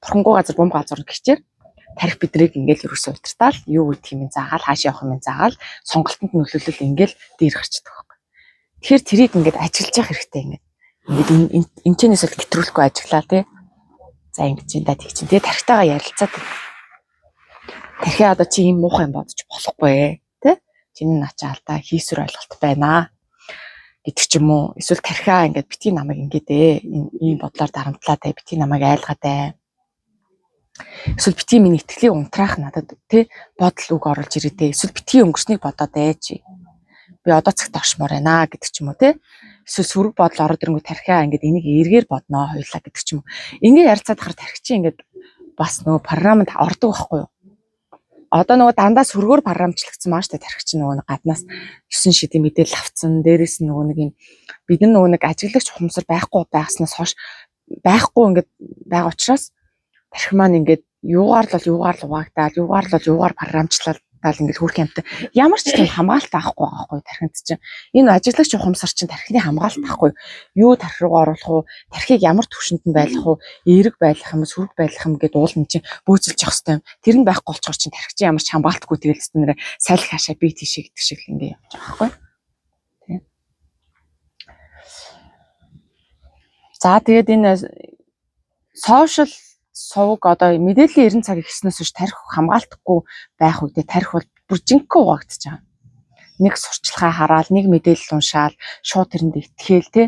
Бурхангүй газар бомб галзуурна гэчээр тарих биднийг ингээл ерөөсөө удиртаал юу гэдэг юм заагаал хаашаа явах юм заагаал сонголтонд нөлөөлөл ингээл дээр гарчдаг байхгүй. Тэгэхээр тэрийг ингээд ажиллаж явах хэрэгтэй ингээд. Ингээд энэ чэнэс л гэтрүүлэхгүй ажиллаа тий. За ингэж юм да тэг чинь тий тархитайгаа ярилцаад. Тархиа одоо чи ийм муухай юм бодож болохгүй ээ тий. Чиний наа чи алдаа хийсвэр ойлголт байна гэдэг ч юм уу. Эсвэл тархиа ингээд битгий намайг ингээд ээ ийм бодлоор дарамтлаа те битгий намайг айлгаад ээ. Эсвэл битгий миний итгэлийг унтраах надад тий бодол үг оруулж ирээ те. Эсвэл битгий өнгөрснийг бодоод ээ чи. Би одоо цагт оршмоор байна гэдэг ч юм уу те. Эсвэл сөрөг бодол ороод ирэнгүү тархиа ингээд энийг эргээр бодноо хоёлаа гэдэг ч юм уу. Ингээ ярилцаад хахаар тархи чи ингээд бас нөгөө програмд ордог байхгүй юу? Одоо нөгөө дандаа сөргөөр програмчлагдсан маа штэ тархи чи нөгөө нэг гаднаас 9 шидийн мэдээлэл авцсан. Дээрээс нь нөгөө нэг юм бид нар нөгөө нэг ажиглагч ухамсар байхгүй байгаснаас хойш байхгүй ингээд байгаа учраас тархи маань ингээд юугаар л бол юугаар л угаагдаал, юугаар л бол юугаар програмчлал ингээд хөрх юмтай. Ямар ч тийм хамгаалалт авахгүй байгаа байхгүй тархинд чинь. Энэ ажиглагч ухамсар чинь тархины хамгаалалт авахгүй. Юу тархи руу оруулах уу, тархийг ямар түвшинд нь байлгах уу, эерэг байлгах юм уу, сөрөг байлгах юм гэдээ уулын чинь бөөцөлж явах хэрэгтэй юм. Тэр нь байхгүй болчоор чинь тархи чинь ямар ч хамгаалтгүй тэгэл зү нэрэ салхи хашаа би тийшээ гэдэг шиг л ингээд явж байгаа байхгүй. Тэ. За тэгээд энэ сошиал сувг одоо мэдээллийн 90 цаг ихснээс хойш тархи хамгаалтгүй байх үедээ тархи бол бүр жинхэнэ угаагдчихж байгаа. Нэг сурчлагаа хараал, нэг мэдээлэл уншаал, шууд тэрэнд итгээл те.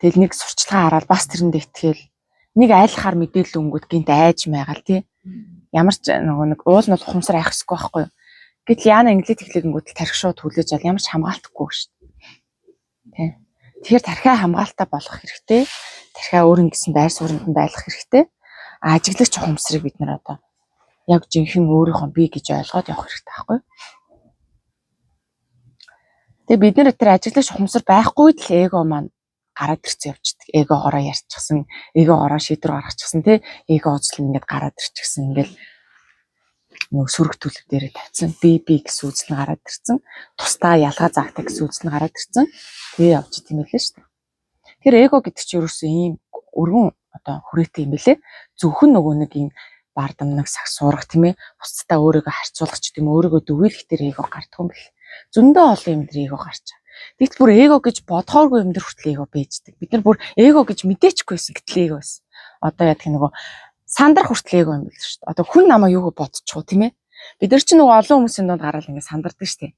Тэгэл нэг сурчлагаа хараал бас тэрэнд итгээл. Нэг айлхаар мэдээлэл өнгөт гинт айж майгаал те. Ямар ч нөгөө нэг уул нь бол ухамсар айх хэсгүй байхгүй юу. Гэтэл яана инглит хэлэгэнгүүт тархи шууд хүлээж авал ямар ч хамгаалтгүй шүү дээ. Тэ. Тэгэхээр тархиа хамгаалалтаа болгох хэрэгтэй. Тархиа өөр ингэсэн байр сууринд нь байлгах хэрэгтэй. Ажиглагч ухамсарыг бид нар одоо яг жинхэнэ өөрийнхөө бие гэж ойлгоод явах хэрэгтэй байхгүй юу? Тэгээ бид нэр тэр ажиглагч ухамсар байхгүй л эго маань гараад ирсэн явчихдаг. Эгогоороо ярьчихсан, эгогоороо шийдвэр гаргачихсан тий. Эго үзэл ингээд гараад ирчихсэн. Ингээд нөгөө сөрөг төлөв дээрээ тавьсан. Би гэсэн үзэл нь гараад ирсэн. Тусдаа ялгаа заагтай гэсэн үзэл нь гараад ирсэн. Тэгээ явж идэм байлээ шүү дээ. Тэр эго гэдэг чинь ерөөсөө ийм өргөн одоо хүрээтэй юм бэлээ. Зөвхөн нөгөө нэг ийм бардамнаг сагсуурах тийм ээ. Бусдаа өөрийгөө харьцуулах ч тийм өөрийгөө дүгийлэх тэр эго гардг юм бэл. Зөндөө олон юм дээр эго гарч байгаа. Тэгтэл бүр эго гэж бодохооргүй юм дээр хүртэл эго бийждэг. Бид нар бүр эго гэж мэдээчгүй байсан гэтэл эго байсан. Одоо яадаг нөгөө сандрах хүртэл эго юм бэл шүү дээ. Одоо хүн намайг юуг бодчихоо тийм ээ. Бид нар чинь нөгөө олон хүмүүсийн дунд гараал ингээд сандардаг шүү дээ.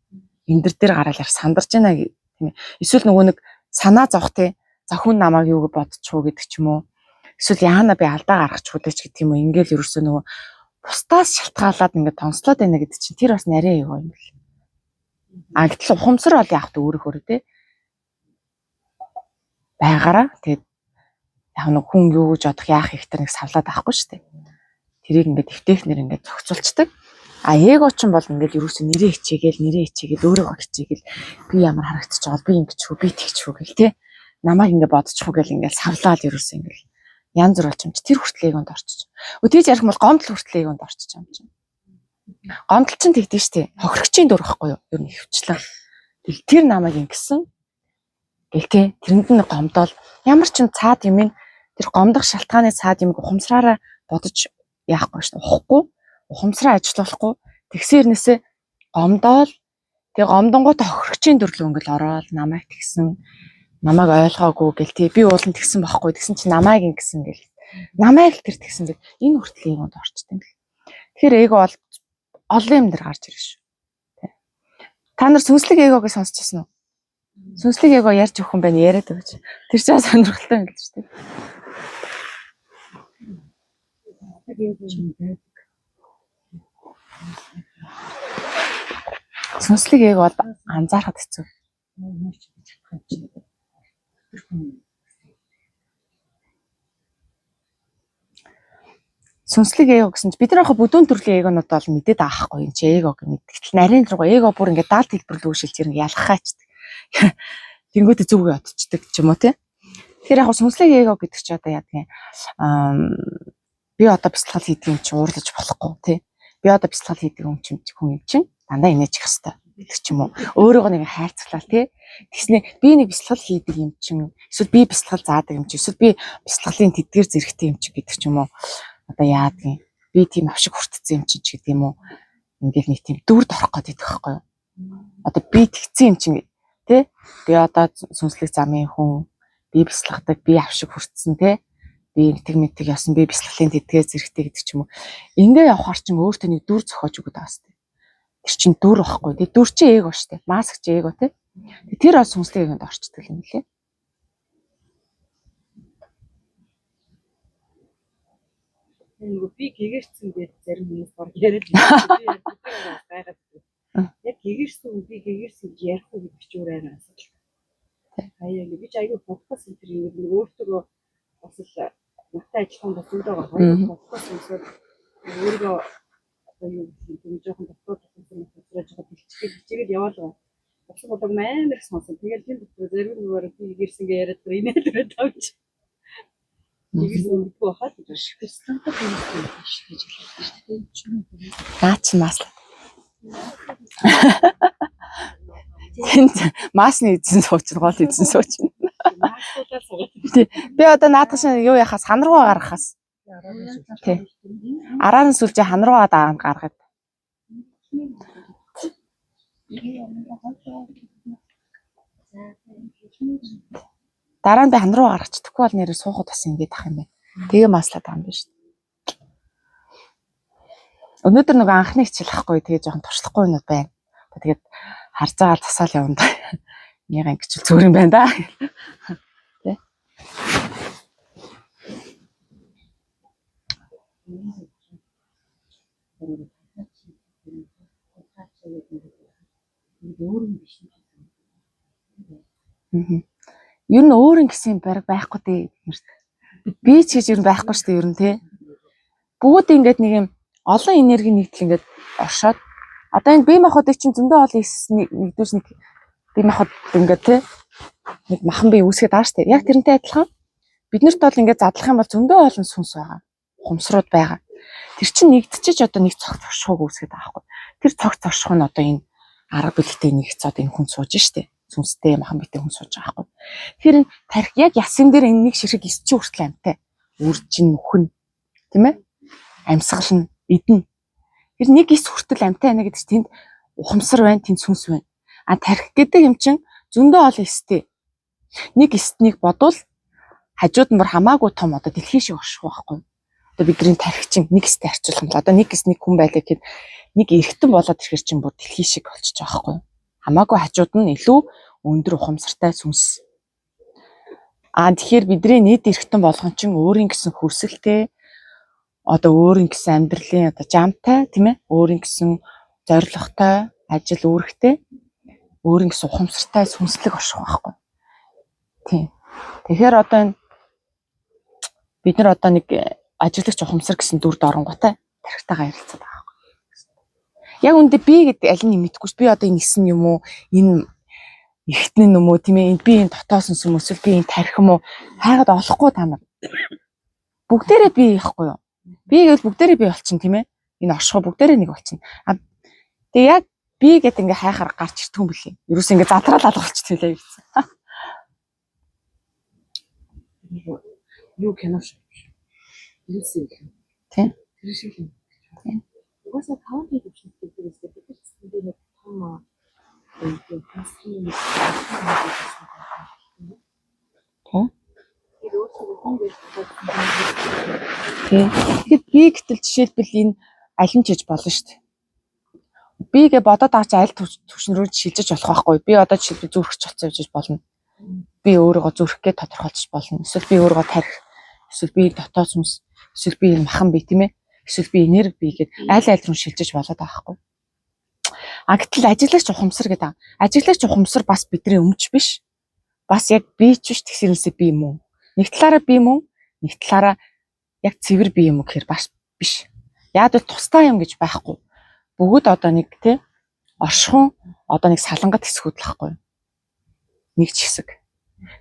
Эндэр дээр гараал яг сандарч байна тийм ээ. Эсвэл нөгөө нэг санаа зовх тийм. За хүн намайг юуг бодчихоо гэдэг ч юм уу. Эсвэл яана би алдаа гаргачих үү ч гэдэг юм уу. Ингээл ерөөсөө нөгөө бусдаас шалтгаалаад ингээд тонслоод байна гэдэг чинь тэр бас нарийн эго юм бэл. А гэтэл ухамсар бол яг та өөрөөхөө тий байгаараа тэгээд яг нэг хүн юу гэж бодох яах их тэр нэг савлаад авахгүй шүү дээ. Тэрийг ингээд эвтэйхнэр ингээд зохицуулцдаг. А эго ч юм бол ингээд ерөөсөө нэрээ хичээгээл өөрийгөө хичээгээл би ямар харагдчих байгаа би ингэж хүү би тэгчих үү гэл тий намайг ингээд бодчих уу гэл ингээд савлаад ерөөсөө ингээд янз бүр болчих юм чи тэр хүртэл эгонд орчиж. Өө тэгж ярих юм бол гомдол хүртэл эгонд орчиж юм чинь. Гомдол чинь тэгдэж штэ. Хохирогчийн дүр байхгүй юу? Ер нь хөвчлэн. Тэгэл тэр намайг ингэсэн гэл те тэрэнд нь гомдоол ямар ч юм цаад юм тэр гомдох шалтгааны цаад юм ухамсараараа бодож яахгүй шин ухахгүй ухамсараа ажилуулахгүй тэгсэрнээсээ гомдоол тэг гомдонгууд хохирогчийн төрлөө ингээл ороод намайг тэгсэн намайг ойлгоогүй гэл те би уулын тэгсэн байхгүй тэгсэн чи намайг ингэсэн гэл намайг л тэр тэгсэн гэл энэ хүртэл эгонд орчт юм бэл. Тэгэхээр эго бол олон юм дээр гарч ирнэ шүү. Та нар сүнслэг эгог сонсч ирсэн үү? Сүнслэг эго ярьж өгөх юм байна яриад өгч. Тэр чинь сонирхолтой юм л шүү дээ. Сүнслэг эго бол анзаарахад хэцүү. Сүнслэг эго гэсэн чинь бид нар яг бүдүүн төрлийн эгонууд бол мэдээд байгаа хгүй юм чи эго гэмэд. Гэтэл нарийн руу эго бүр ингээд даалт хэлбэр рүү шилжиж ирэн ялгахаачдаг. Тэнгүүтээ зүгөө одчдаг ч юм уу тий. Тэгэхээр яг сүнслэг эго гэдэг чи одоо яадаг юм? Аа, би одоо бясалгал хийдэг юм чи уурлаж болохгүй тий. Би одоо бясалгал хийдэг юм чи хүн юм чинь дандаа инээж их хэвээр гэдэг ч юм уу. Өөрөөгөө нэг хайрцаглал тий. Тэгснэ би нэг бясалгал хийдэг юм чинь эсвэл би бясалгал заадаг юм чи эсвэл би бясалгалын тэдгэр зэрэгтэй юм чи гэдэг ч юм уу. Одоо яадаг юм? Би тийм авшиг хүртсэн юм чи ч гэдэг юм уу. Ингээл нэг тийм дүрд орох гээд идэх байхгүй юу? Одоо би тэгсэн юм чинь тий. Би одоо сүнслэг замын хүн, би бясалгадаг, би авшиг хүртсэн тий. Би нэг мэдэг ясан, би бясалгалын тэдгээр зэрэгтэй гэдэг ч юм уу. Ингээ явахаар чинь өөртөө нэг дүр зохиож өгöd байгаа сте. Тэр чинь дүр байхгүй тий. Дүр чинь эго штэ. Маск чи эго тий. Тэр бол сүнслэг эгонд орчдөг юм лээ. Нөгөө би гэгэрсэн гэж зарим хүмүүс баг яриад байсан. Би яг гайхаад байдаг. Яг гэгэрсэн хүн би гэгэрсэн гэж ярих уу гэдэг чинь өөр амар асуудал. Хаяа ингэ би ч айгүй подкаст энэ төр ингэ нэг өөртөө бас л надтай адилхан бас зөндөө байгаа. Айгүй подкаст сонсоод өөрийгөө одоо юу гэх юм жоохон дотоод юм хоцроо жоохон бэлчгээд хичээгээд яваал байгаа. Болсон бодог амар их сонсон. Тэгэл тийм дотор зарим нөгөө би гэгэрсэн гэж яриад байгаа инээд байдаг юм чи. Гэгэрсэн гэдэггүй байхаа л гэж. Бяцлагтай хүмүүс биш гэж хэлдэг шүү дээ. Наа чи маслаа. Тэнд масны эзэн сууч, гол эзэн сууч. Маасуулаад суугаад. Би одоо наадах чинь юу яхаас хан руугаа гаргахаас. Тий. Араа нь сүлжээ хан руугаа даана гаргаад. Дараа нь би хан руу гаргачихдаггүй бол нэрээ суухад бас ингэж ах юм байна. Тэгээ маслаад байгаа юм байна шүү дээ. Өнөөдөр нөгөө анхны хичээл ахгүй тэгээ жоохон туршлахгүй юмуд байна. Тэгээд харцаагаал засаал явна да. Нэг ангичл зүгээр юм байна да. Тэ. Мгм. Ер нь өөр юм гэсэн юм бараг байхгүй дээ. Би ч гэж ер нь байхгүй шүү дээ ер нь тий. Бүгд ингээд нэг юм олон энерги нэгдэл ингээд оршоод одоо энэ бие махбодыг чинь зөндөө олон эс нэгдүүс нэг бие махбод ингээд тий нэг махан бие үүсгээд байгаа шүү дээ. Яг тэрнтэй адилхан биднэрт бол ингээд задлах юм бол зөндөө олон сүнс байгаа. Ухамсрууд байгаа. Тэр чинь нэгдчихэж одоо нэг цогц оршихуйг үүсгээд байгаа байхгүй. Тэр цогц оршихуй нь одоо энэ арга бэлэгтэй нэгц одоо энэ хүн сууж штэ. Сүнстэй махан биетэй хүн сууж байгаа байхгүй. Тэгэхээр энэ тарих яг ясын дээр энэ нэг ширхэг эс чинь хүртэл амьтай. Үр чинь нүхэн тийм ээ? Амьсгал нь эдэн. Тэр нэг эс хүртэл амьтай байна гэдэг чинь тэнд ухамсар байна, тэнд сүнс байна. А тарих гэдэг юм чинь зөндөө олон эстэй. Нэг эстнийг бодвол хажууд нь бүр хамаагүй том одоо дэлхий шиг орших байхгүй. Одоо бидний тарих чинь нэг эстэй харьцуулах юм бол одоо нэг эс нэг хүн байлаа гэхэд нэг эргэтэн болоод ирэхэр чинь бүр дэлхий шиг болчихж байгаа байхгүй. Хамаагүй хажууд нь илүү өндөр ухамсартай сүнс. А тэгэхээр бидний нийт эргэтэн болгон чинь өөрийн гэсэн хүсэлтэй одоо өөрийн гэсэн амьдралын одоо жамтай тийм ээ өөрийн гэсэн зорилготой ажил үүрэгтэй өөрийн гэсэн ухамсартай сүнслэг орших байхгүй. Тийм. Тэгэхээр одоо энэ бид нар одоо нэг ажиглагч ухамсар гэсэн дүрд оронготой тархитайгаа ярилцаад байгаа байхгүй. Яг үндэ би гэдэг аль нь мэдэхгүй ш. Би одоо энэ эсэн юм уу? Энэ эргэтэн юм уу? Тийм ээ. Энэ би энэ дотоос юм уу? Эсвэл би энэ тарих юм уу? Хайгаад олохгүй та нар. Бүгдээрээ би яахгүй юу? Би гэвэл бүгдээрээ би болчин тийм ээ. Энэ оршихуй бүгдээрээ нэг болчин. А тэгээ яг би гэд ингээ хайхаар гарч ирдэг юм бэлээ. Ерөөс ингээ задраал алга болчих тийм лээ гэсэн. Юу кино шиг. Юусэн юм. Тийм. Тэр шиг юм. Тийм. Угаасаа таван хэд төвшинт гэдэг үстэй бид нар ч гэсэн нэг том юу хасны нэг Тийм. Тэр өөрсдөө хүн гэж бодсон. Тийм. Тэгэхээр би гэтэл жишээлбэл энэ аль нь ч хийж болно шүү дээ. Би гэ бодоод байгаа чи аль түвшин рүү шилжиж болох байхгүй. Би одоо жишээлбэл зүрхч болсон гэж болно. Би өөрийгөө зүрхгээ тодорхойлж болно. Эсвэл би өөрийгөө тарих, эсвэл би дотоод сүнс, эсвэл би энэ махан бие тийм ээ. Эсвэл би энерги бие гэд аль аль рүү шилжиж болоод байгаа байхгүй. А гэтэл ажиглагч ухамсар гэдэг. Ажиглагч ухамсар бас бидний өмч биш. Бас яг би ч биш тэгсэрнээсээ би юм уу? Нэг талаараа би мөн, нэг талаараа яг цэвэр бие юм уу гэхээр бас биш. Яг бол тусдаа юм гэж байхгүй. Бүгд одоо нэг тий оршихуун одоо нэг салангат хэсгүүд л байхгүй. Нэг ч хэсэг.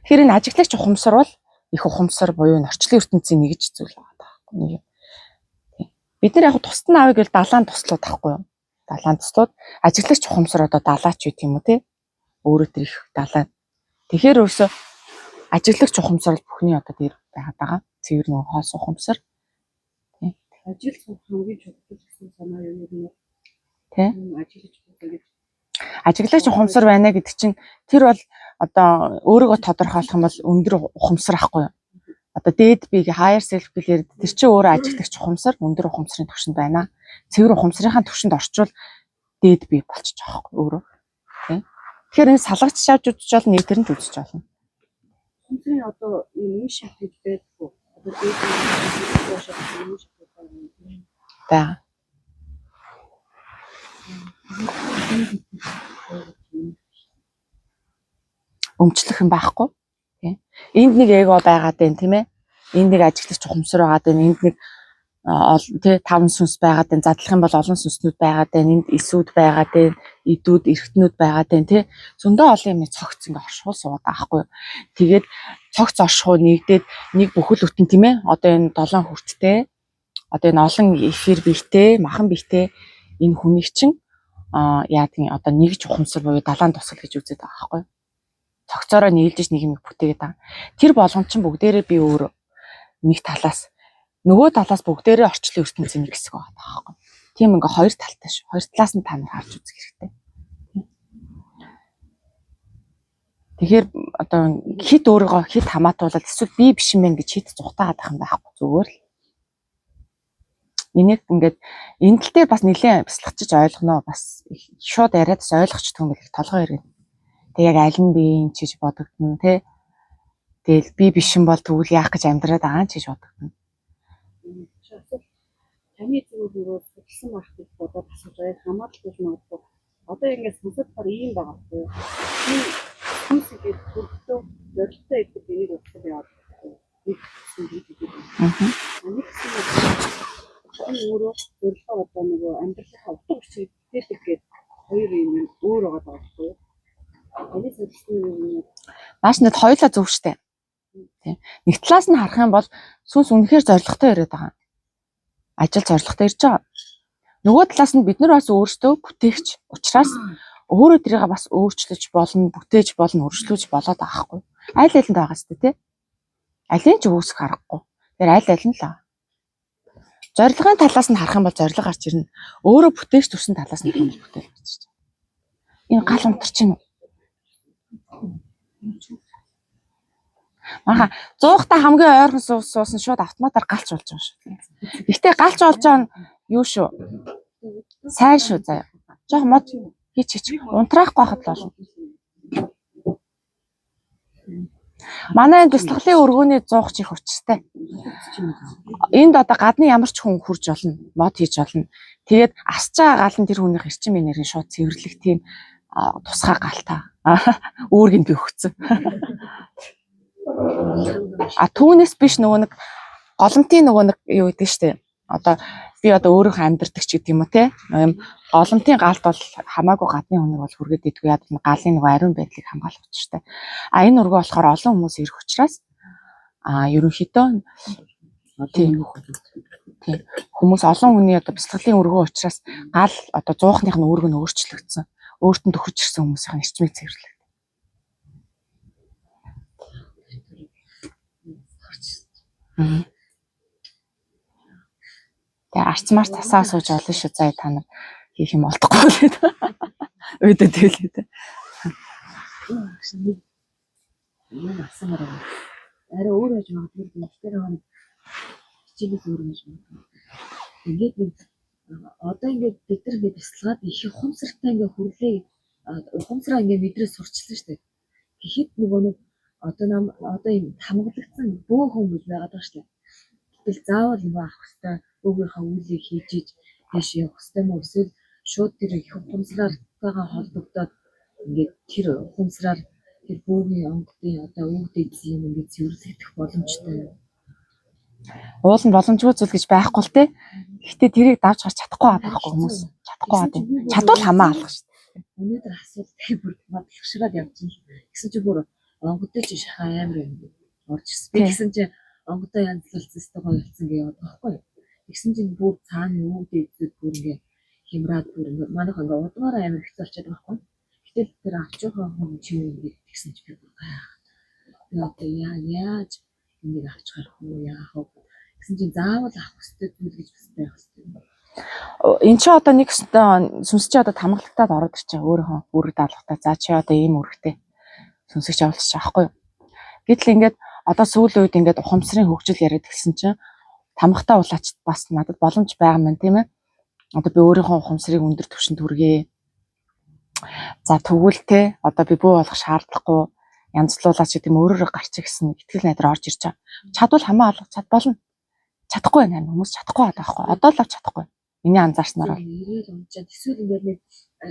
Тэгэхээр энэ ажиглагч ухамсар бол Их ухамсар буюу энэ орчлон ертөнцийн нэгж зүйл байгаа байхгүй нэг юм. Тийм. Бид нар яг тусад нь авъя гэвэл далайн туслууд ахгүй юу? Далайн туслууд ажиглагч ухамсар одоо далаач юу тийм үү те? Өөрөө тэр их далайн. Тэгэхээр өөрөөсөө ажиглагч ухамсар бол бүхний одоо дээр байгаад байгаа. Цэвэр нөгөө хоос ухамсар. Ажил суух хамгийн чухал гэсэн санаа юу юм бэ? Тэ? Ажиллаж байгаа гэж. Ажиглагч ухамсар байна гэдэг чинь тэр бол одоо өөрийгөө тодорхойлох юм бол өндөр ухамсар ахгүй юу? Одоо дээд би higher self гэлээр тэр чинь өөрөө ажиглагч ухамсар өндөр ухамсарын түвшинд байна. Цэвэр ухамсарынхаа түвшинд орчвол дээд би болчих жоохгүй өөрөө. Тэ? Тэгэхээр энэ салгаж шавж үзэж болно, нэг тэр нь ч үзэж болно. Ухамсарын одоо энэ үе шат гэж байдаггүй. Одоо дээд үе шат үе шат гэдэг юм. Байгаа. Өмчлөх юм байхгүй. Тий. Энд нэг эго байгаад байна, тийм ээ. Энд нэг ажиглагч ухамсар байгаад байна. Энд нэг тий таван сүнс байгаад байна. Задлах юм бол олон сүнснүүд байгаад байна. Энд эсүүд байгаад байна. Идүүд, эргэтнүүд байгаад байна, тий. Зөндөө олон юмны цогц ингээ оршихуул суугаад байгаа байхгүй юу. Тэгээд цогц оршихуй нэгдээд нэг бүхэл бүтэн, тийм ээ. Одоо энэ долоон хүрттэй одоо энэ олон эфир биетэй, махан биетэй энэ хүнийг чинь яадаг одоо нэгж ухамсар буюу далайн тусгал гэж үзээд байгаа байхгүй юу. Цогцоороо нийлжиж нэг юм бүтээгээд байгаа. Тэр болгон чинь бүгдээрээ би өөрөө нэг талаас нөгөө талаас бүгдээрээ орчлон ертөнцийн нэг хэсэг байгаа байхгүй. Тийм ингээ хоёр талтай шүү. Хоёр талаас нь та нар харж үзэх хэрэгтэй. Тэгэхээр одоо хит өөрийгөө хит хамаатуулаад эсвэл би биш юм байна гэж хит зугатаагаад байх юм байхгүй, зүгээр л. Энийг ингээд энэ тал дээр бас нэлээд бясалгачиж ойлгоно. Бас шууд яриад бас ойлгочихдог юм бэл, толгой иргэн. Тэг яг аль нь би юм чиж бодогдно те. Тэгэл би биш юм бол тэгвэл яах гэж амьдраад байгаа юм чиж бодогдно. Таны зүгээр нөгөө судалсан байх гэж бодоод асууж байгаа, хамаарал гэж магадгүй. Одоо ингээд сонсохоор ийм байгаа байхгүй юу? Би хүмүүсийг төрөлтөө зорилттой идэх энийг утгаар яваад байхгүй. Нэг гэсэн би гэдэг. Нэг гэсэн би өөрөө зорилгоо одоо нөгөө амьдралынхаа утга учирыг бүтээдэг гээд хоёр юм өөр байгаа байхгүй юу? Таны судалсан юм юу? Нааш нэт хоёулаа зөв штэ. Тийм. Нэг талаас нь харах юм бол сүнс үнэхээр зорилготой ирээд байгаа. Ажил зорилготой ирж байгаа. Нөгөө талаас нь бид нар бас өөрсдөө бүтээгч учраас өөрөө тэрийг бас өөрчлөж болно, бүтээж болно, өргөжлүүлж болоод байгаа хгүй. Аль алинд байгаа сте тий. Алийг ч үүсгэх аргагүй. Тэр аль аль нь л байгаа. Зорилгын талаас нь харах юм бол зорилго гарч ирнэ. Өөрөө бүтээгч төвшин талаас нь харах юм бол бүтээл гарч ирж байгаа. Энэ гал унтарч байна уу? Маха 100-та хамгийн ойрхон суусан шууд автоматар галч болж байгаа шүү. Гэхдээ галч болж байгаа нь юу шүү? Сайн шүү заяа. Жохо мод хийч хийч. Унтраахгүй байхад л болно. Манай энэ бясалгалын өргөөний зуугч их учиртай. Энд одоо гадны ямар ч хүн хурж болно, мод хийж болно. Тэгээд асж байгаа гал нь тэр хүнийх эрчим энерги шууд цэвэрлэх тийм тусгай галтай. Үүргийг би өгцөн. А түүнээс биш нөгөө нэг голомтын нөгөө нэг юу гэдэг штэ. Одоо би одоо өөрийнхөө амьдрдаг ч гэдэг юм уу те. Юм голомтын галд бол хамаагүй гадны хүнийг бол хүргээд идэггүй. Яг нь галын нөгөө ариун байдлыг хамгаалах учиртай. А энэ өргөө болохоор олон хүмүүс ирэх учраас ерөнхийдөө тийм хүмүүс олон хүний одоо бясалгалын өргөө учраас гал одоо зуухных нь үүрэг нь өөрчлөгдсөн. Өөрт нь төхөж ирсэн хүмүүсийн эрчмийг цэвэрлэх. Тэгээ арцмаар цасаа сууж олон шүү заяа, та нар хийх юм олдохгүй л гэдэг. Өөдөө тэглээ. Юм асуумаар байна. Арай өөр байж магадгүй, тэр нэг хичээлээс өөр байж магадгүй. Ингээд нэг одоо ингээд бид нар ингээд бясалгаад их ухамсартай ингээд хүрлээ, ухамсараа ингээд мэдрээ сурчлаа шүү дээ. Тэгэхэд нөгөө нэг одоо нам одоо юм хамгаалагдсан бөө хүмүүс байгаад байгаа шүү дээ. Гэтэл заавал нөгөө авах хэвээр бөөгийнхаа үйлийг хийж иж тийш явах хэвээр мó эсвэл шууд тэр их ухамсараартайгаа холбогдоод ингээд тэр ухамсараар тэр бөөгийн онгодын одоо өвд эзэн юм ингээд цэвэрлэгдэх боломжтой юу? Уул нь боломжгүй зүйл гэж байхгүй л те. Гэхдээ тэрийг давж гарч чадахгүй байгаа байхгүй хүмүүс. Чадахгүй байгаа юм. Чадвал хамаа алах шүү дээ. Өнөөдөр асуудал бүр бодлогошроод явж байна. Гэсэн чи бүр онгодтой чи шахаа амар юм. Орж ирсэн. Би тэгсэн чинь онгодоо янзлуулсан өстой гоё болсон гэж яваад байгаа байхгүй юу. Тэгсэн чинь бүр цаана үүдээ эзэд бүр ингээ хямраад бүр ингээ манайх ингээ удмаараа амар хэцүү болчиход байгаа байхгүй юу. Гэтэл тэр авч байгаа хүн чи юу ингэ тэгсэн чи би бүр гайхаад. Би одоо яа яаж энийг авч гарах уу яах вэ гэсэн чинь заавал авах ёстой зүйл гэж бас байх ёстой юм. Эн чи одоо нэг сүнс чи одоо тамгалагдаад ороод ирчээ өөрийнхөө үүрэг даалгатай. За чи одоо ийм үүрэгтэй сүнсэгч явуулчих байхгүй юу. Гэтэл ингээд одоо сүүлийн үед ингээд ухамсарын хөгжил яриад эхэлсэн чинь тамгатай улаачд бас надад боломж байгаа юм тийм ээ. Одоо би өөрийнхөө ухамсарыг өндөр түвшинд хүргэе. За тэгвэл те одоо би бүү болох шаардлагагүй янзлуулаач гэдэг юм өөрөөрөө гарч ирсэн итгэл найдар орж ирж байгаа. Чадвал хамаа алга чад болно. Чадахгүй байна хүмүүс чадахгүй байгаа байхгүй. Одоо л авч чадахгүй. Миний анзаарснаар бол Ирээл унчаад эсвэл ингээд нэг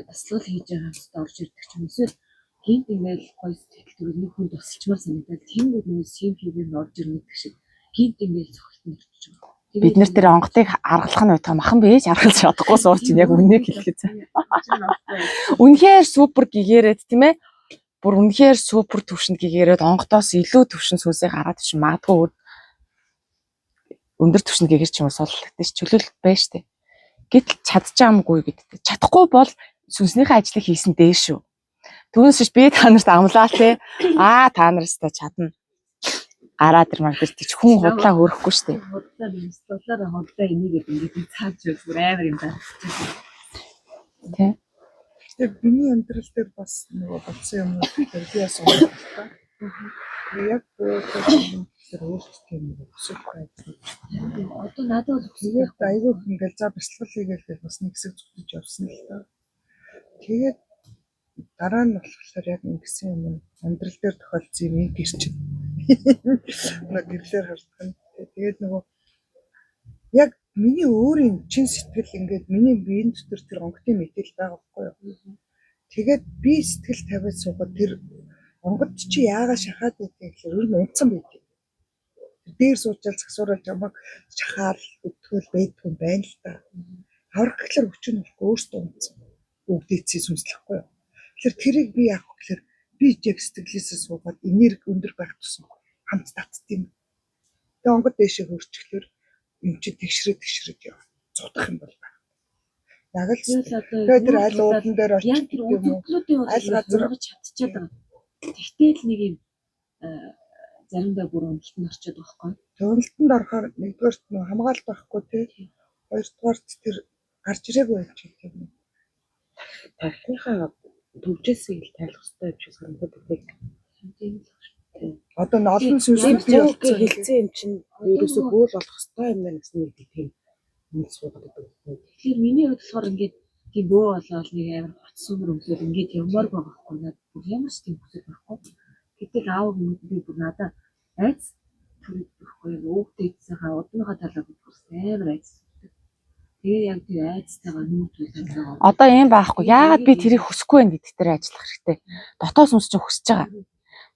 бясалгал хийж байгаа хэвээр орж ирдэг ч юм эсвэл гинт ингээд гоё сэтгэл төрөл нэг хүн тусалчмаар санагдаад тэнгууд нэг сим хийгээр нь орж ирнэ гэдэг шиг гинт ингээд цогцолтод орчиж байгаа. Бид нэр тэр онготыг аргалах нь байтугай махан бийж аргалж чадахгүй сууч яг үннийг хэлэхэд. Үнэхээр супер гэгээрээд тийм ээ. Бүр үнэхээр супер төвшөнд гэгээрээд онготоос илүү төвшин сүнсээ гараад ичим магадгүй өндөр төвшөнд гэгэрч юм уу суулгах ш чөлөөлөлт байж штэ. Гэтэл чадчихаамгүй гэдэгтэй. Чадахгүй бол сүнснийхээ ажлыг хийсэн дээр шүү. Түүнээс биш би та нарт амлаа те. Аа та нар өстой чадна. Гараад ир мар гэж хүн худлаа хөрөхгүй штэ. Худлаа бясалгалаараа худлаа энийгээд ингээд цааж бүр амар юм да. Тэ. Тэгээ миний амьдрал дээр бас нөгөө болсон юмнууд дээр би бас унтаа. Тэгээ яг тэр өөртөө тийм нэг өсөх байдаг. Одоо надад бол Тэгээд айгүй их ингээл за бясалгал хийгээл гэж бас нэг хэсэг зүтгэж явсан л та. Тэгээд дараа нь болохоор яг ингэсэн юм нь амьдрал дээр тохиолдсон юм ин гэр чинь. Нэг гэрлээр хардах нь. Тэгээд нөгөө яг миний өөрийн чин сэтгэл ингээд миний биеийн дотор тэр онготын мэдээл байгаа байхгүй юу? Тэгээд би сэтгэл тавиад суугаад тэр онгод чи яагаад шахаад байдгийг гэхээр ер нь унтсан байдаг. Дээр суучаал засварал жамаг шахаал өтгөл байдгүй юм байна л та. Аврах гэхлээр хүчин болохгүй өөртөө унтсан. Үгдээцээ сүнслэхгүй юу? Тэгэхээр тэрийг би яах вэ гэхээр би яг сэтгэлээсээ суугаад энерги өндөр байх тусам хамт татд юм. Тэгээ онгод дээшээ хөрчихлөөр юм чи тэгшрээд тэгшрээд яв. Цутах юм бол байна. Яг л Тэгээд тэгээ тэр аль уулан дээр яг очих тэр юм уу? үзэгдлүүдийн бол Аль газар хөргөж чадчихад байгаа. Тэгтэл нэг юм заримдаа бүр уналтанд орчод байгаа байхгүй. Туналтанд орохоор нэгдүгээрт нөө хамгаалалт байхгүй тий. Хоёрдугаарт тэр гарч ирээгүй байх ч гэдэг юм. Тархиныхаа төвжээсийг л тайлах хэрэгтэй юм шиг санагдаад байдаг. Тийм л байна. Одоо н олон сүнсүүд бий Зөв болсон. хэлсэн юм чинь ерөөсөө бөөл болох хэрэгтэй юм байна гэсэн нэг тийм юм суугаад байдаг. Тэгэхээр миний хувьд болохоор ингээд тийм бөө болоод нэг амар гоц сүмэр өмсөөл ингээд явмаар байгаа байхгүй надад бүр ямар ч тийм хүсэл байхгүй. Гэтэл аав минь би бүр надад айц төрөд байхгүй өвдөөдсийнхаа удмынхаа талаар бүр амар айц. Тэгээ яг тэр айцтайгаа нүүр тулаад байгаа. Одоо ийм байхгүй. Яагаад би тэрийг хүсэхгүй байна гэдэг дээр ажиллах хэрэгтэй. Дотоос сүнс чинь хүсэж байгаа.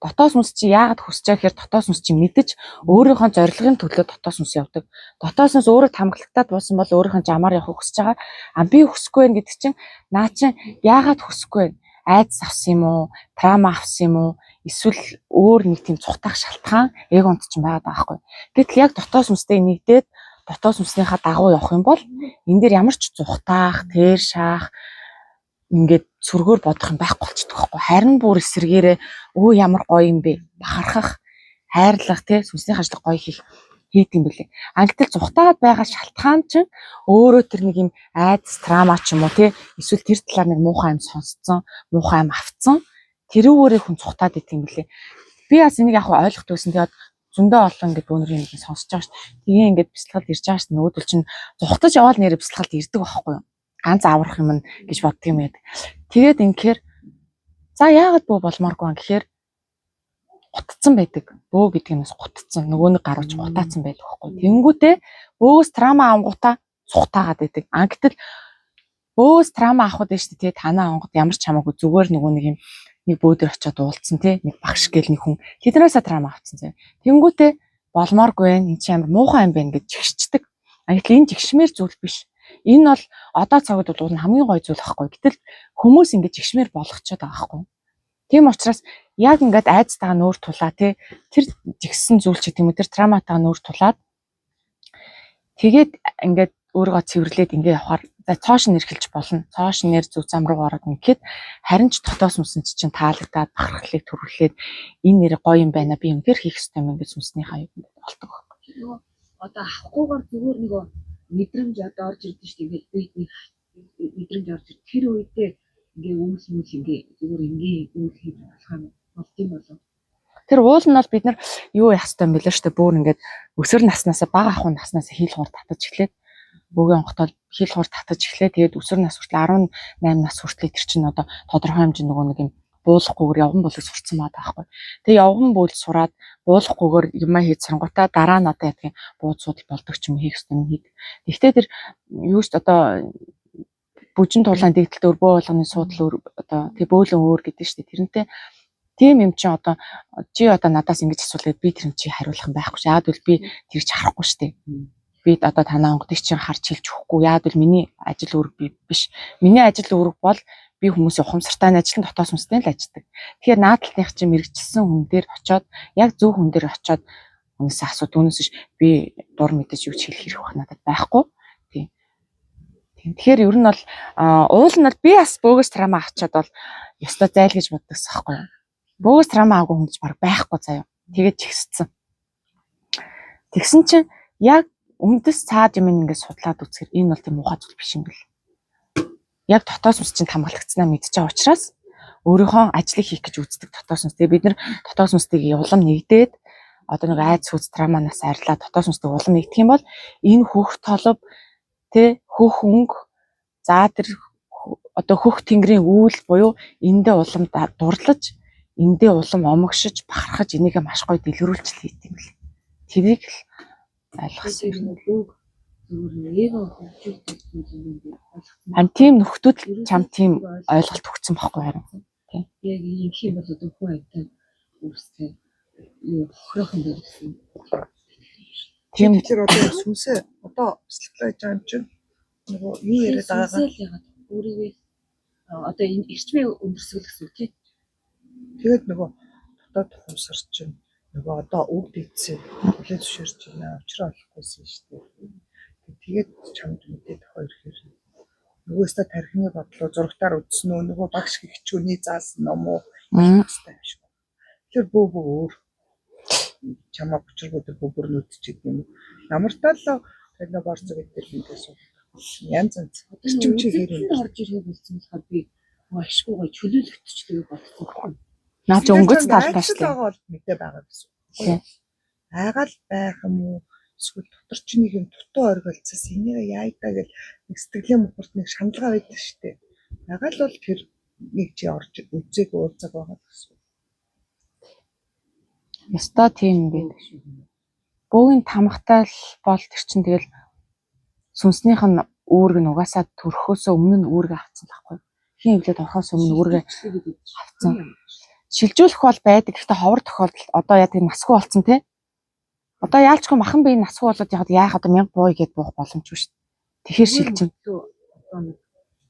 Дотоос сүнс чи яагаад хүсэж байгаа гэхээр дотоос сүнс чи мэдэж өөрийнхөө зорилгын төлөө дотоос сүнс явдаг. Дотоос сүнс өөрөө тамглагтаад буусан бол өөрийнхөө жамаар явахыг хүсэж байгаа. А би хүсэхгүй байна гэдэг чинь наа чинь яагаад хүсэхгүй байна? Айдас авсан юм уу? Трама авсан юм уу? Эсвэл өөр нэг тийм цухтах шалтгаан эгонд чинь байгаад байгаа байхгүй. Гэтэл яг дотоос сүнстэй нэгдээд дотоос сүнснийхаа дагуу явах юм бол энэ дээр ямар ч зүхтаах, тэр шаах ингээд сөргөөр бодох юм байхгүй болчихдог байхгүй. Харин бүр эсэргээрээ өө ямар гоё юм бэ? Бахархах, хайрлах тий сүнсний ажлыг гоё хийх хийд юм бэлээ. А гэтэл зүхтаад байгаа шалтгаан чинь өөрөө тэр нэг юм айдас, трама ч юм уу тий эсвэл тэр талаар нэг муухай юм сонсцсон, муухай юм автсан тэрүүгээрээ хүн зүхтаад идэх юм бэлээ. Би бас энийг яг ойлгох байсан. Тэгээд зөндөө олон ингээд бөөнөрийн нэг сонсож байгаа шүү. Тэгээ ингээд бясалгалд ирж байгаа шүү. Нөгөөдөл чинь зүхтаж яваал нэрэ бясалгалд ирдэг байхгүй юу? Ганц аврах юм гэж боддөг юм яа. Тэгээд инхээр за яагаад бөө болмооргүй юм гэхээр гутцсан байдаг. Бөө гэдэг нь бас гутцсан. Нөгөө нэг гарууч гутаацсан байдаг байхгүй. Тэнгүүтээ бөөгөөс трама авангуудаа цухтаагаад байдаг. А гэтэл бөөгөөс трама авахд нь шүү дээ. Танаа онгод ямар ч хамаагүй зүгээр нөгөө нэг юм нэг бөөдөр очиод уулзсан тий нэг багш гээл нэг хүн тэднээсээ трама авцсан зэ. Тэнгүүтээ болмооргүй байх энэ чи амар муухай юм байна гэж жигшчдэг. А гэтэл энэ жигшмээр зүйл биш. Энэ бол одоо цагт бол хамгийн гоё зүйл байхгүй. Гэтэл хүмүүс ингэж жигшмээр болгочоод байгаа байхгүй. Тийм учраас яг ингээд айцтайгаа нүүр тулаа тий тэр жигсэн зүйл ч гэдэг юм уу тэр травматайгаа нүүр тулаад тэгээд ингээд өөрийгөө цэвэрлээд ингээ явахаар за цоош нь эрхэлж болно. Цоош нэр зүг зам руу ороод ингээд харин ч дотоос сүнсэн чинь таалагдаад бахархлыг төрүүлээд энэ нэр гоё юм байна би үнээр хийх ёстой юм ингээд сүнснийхаа юм болдог. Нөгөө одоо авахгүйгээр зүгээр нөгөө мэдрэмж одоо орж ирдэ шүү дээ. Ингээд би нэг мэдрэмж орж ир. Тэр үедээ ингээ үүс мүл ингээ зүгээр ингээ үйл хийж болох юм болд юм болов. Тэр уул нь бол бид нар юу яах ёстой юм бэлээ шүү дээ. Бүр ингээд өсвөр наснаас бага ахуй наснаас хил хуур татаж эхлээд бөгийн онготол хил хуур татаж эхлээд тэгээд өсвөр нас хүртэл 18 нас хүртэл тэр чинь одоо тодорхой хэмжээнд нөгөө нэг юм буулгахгүйгээр явган буулгыг сурцсан байгаа байхгүй. Тэгээ явган буулж сураад буулгахгүйгээр юмаа хийж сурангуудаа дараа нь одоо ядгийн бууз судал болдог ч юм хийх ёстой юм хийдэг. Гэхдээ тэр юу ч одоо бүжин тулаан дэгдэлт өөр бөө болгоны суудал өөр одоо тэг бөөлөн өөр гэдэг шүү дээ. Тэрнтэй тийм юм чи одоо чи одоо надаас ингэж асуулаад би тэр чи хариулах юм байхгүй ш. Яагаад гэвэл би тэр чи харахгүй шүү дээ. Би одоо танаа онгодыг чинь харж хэлж өгөхгүй. Яагаад гэвэл миний ажил үүрэг би биш. Миний ажил үүрэг бол би хүмүүсийн ухамсартай нь ажиллан дотоос сүнстэй л ажилладаг. Тэгэхээр наадталных чинь мэрэгчлсэн хүн дээр очиод яг зөв хүн дээр очиод хүнээсээ асуу. Түүнээс биш би дур мэдээж юу ч хэлэх хэрэг байх надад байхгүй. Тийм. Тийм. Тэгэхээр ер нь бол уул нь бол би бас бөөгөөс трама авчаад бол ёстой зайл гэж боддогс аахгүй юу. Бөөгөөс трама аваагүй хүн гэж баг байхгүй заяа. Тэгээд чигсцэн. Тэгсэн чинь яг үндэс цаад юм ингээд судлаад үзэхэр энэ бол тийм муухай зүйл биш юм бэл. Яг дотоос сүнс чинь хамгаалагдсанаа мэдж байгаа учраас өөрийнхөө ажлыг хийх гэж үздэг дотоос сүнс. Тэгээ бид нар дотоос сүнсийг улам нэгдээд одоо нэг айц хүз травманаас арилаа дотоос сүнсийг улам нэгдэх юм бол энэ хөх толб тэ хөх өнгө за тэр одоо хөх тэнгэрийн үүл буюу эндээ улам дурлаж эндээ улам омогшиж бахархаж энийгээ маш гоё дэлгэрүүлж л хийх юм бэл. Тэрийг л ойлгосон Тэр юм. нэг үг зүгээр эго хөгжүүлдэг зүйл юм би ойлгосон. Харин тийм нөхдүүд л чам тийм ойлголт өгсөн байхгүй харин. Тийм. Яг юм юм бол одоо хүн амьтан үүстэй юу хохирох юм байна гэсэн. Тийм Тэгэхээр одоо сүнсээ одоо бяцлаглаа гэж байгаа юм чинь нөгөө юу яриад байгаагаа Сүнсээ л яагаад өөрийгөө одоо энэ эрчмээ өндөрсгөл гэсэн үг тий. тэгээд нөгөө дотоод ухамсар чинь нөгөө одоо үг дийдсэн хүлээ зөвшөөрч байна. Учраа олохгүйсэн шүү дээ. Тэгээд чамд мэдээ тохио ирэхээр нөгөөсөө тархины бодлоо зурагтаар үзсэн үү нөгөө багш гихчүүний заасан ном уу хэвчтэй юм шиг. Тэгэхээр бөө бөө өөр чамаа бучиргуу тэр бөө бүр нүдчихэд юм уу. Ямар таал тэр борцог гэдэг ингээс янз янз. Эрчим чи хэр юм. Эрчимд орж ирэхээ болсон болохоор би ашгүй гой чөлөөлөгдчихлөө бодсон байхгүй. Наа чи өнгөц талтай шүү дээ. байгаа бол мэдээ байгаа гэсэн. Тийм. Айгаал байх юм уу? Эсвэл дотор чи нэг юм дутуу оргилцаас энийг яа даа гэл нэг сэтгэлийн мухарт нэг шаналгаа байдаг шүү дээ. Айгаал бол тэр нэг чи орж үзег уулзаг байгаа гэсэн. Ёстой тийм юм байдаг шүү. Бөөгийн тамхтай л бол тэр чинь тэгэл сүнснийх нь үүрэг нь угаасаа төрөхөөсөө өмнө нь үүрэг авцсан л байхгүй. Хин эвлээд орохоос өмнө үүргээ авцсан. Шилжүүлэх бол байдаг. Гэхдээ ховор тохиолдолд одоо яа тэр насгүй болцсон те. Одоо яалчгүй махан бие насгүй болоод яхад яах одоо 1000 бууя гэд буух боломжгүй шүү дээ. Тэгэхээр шилжин. Одоо нэг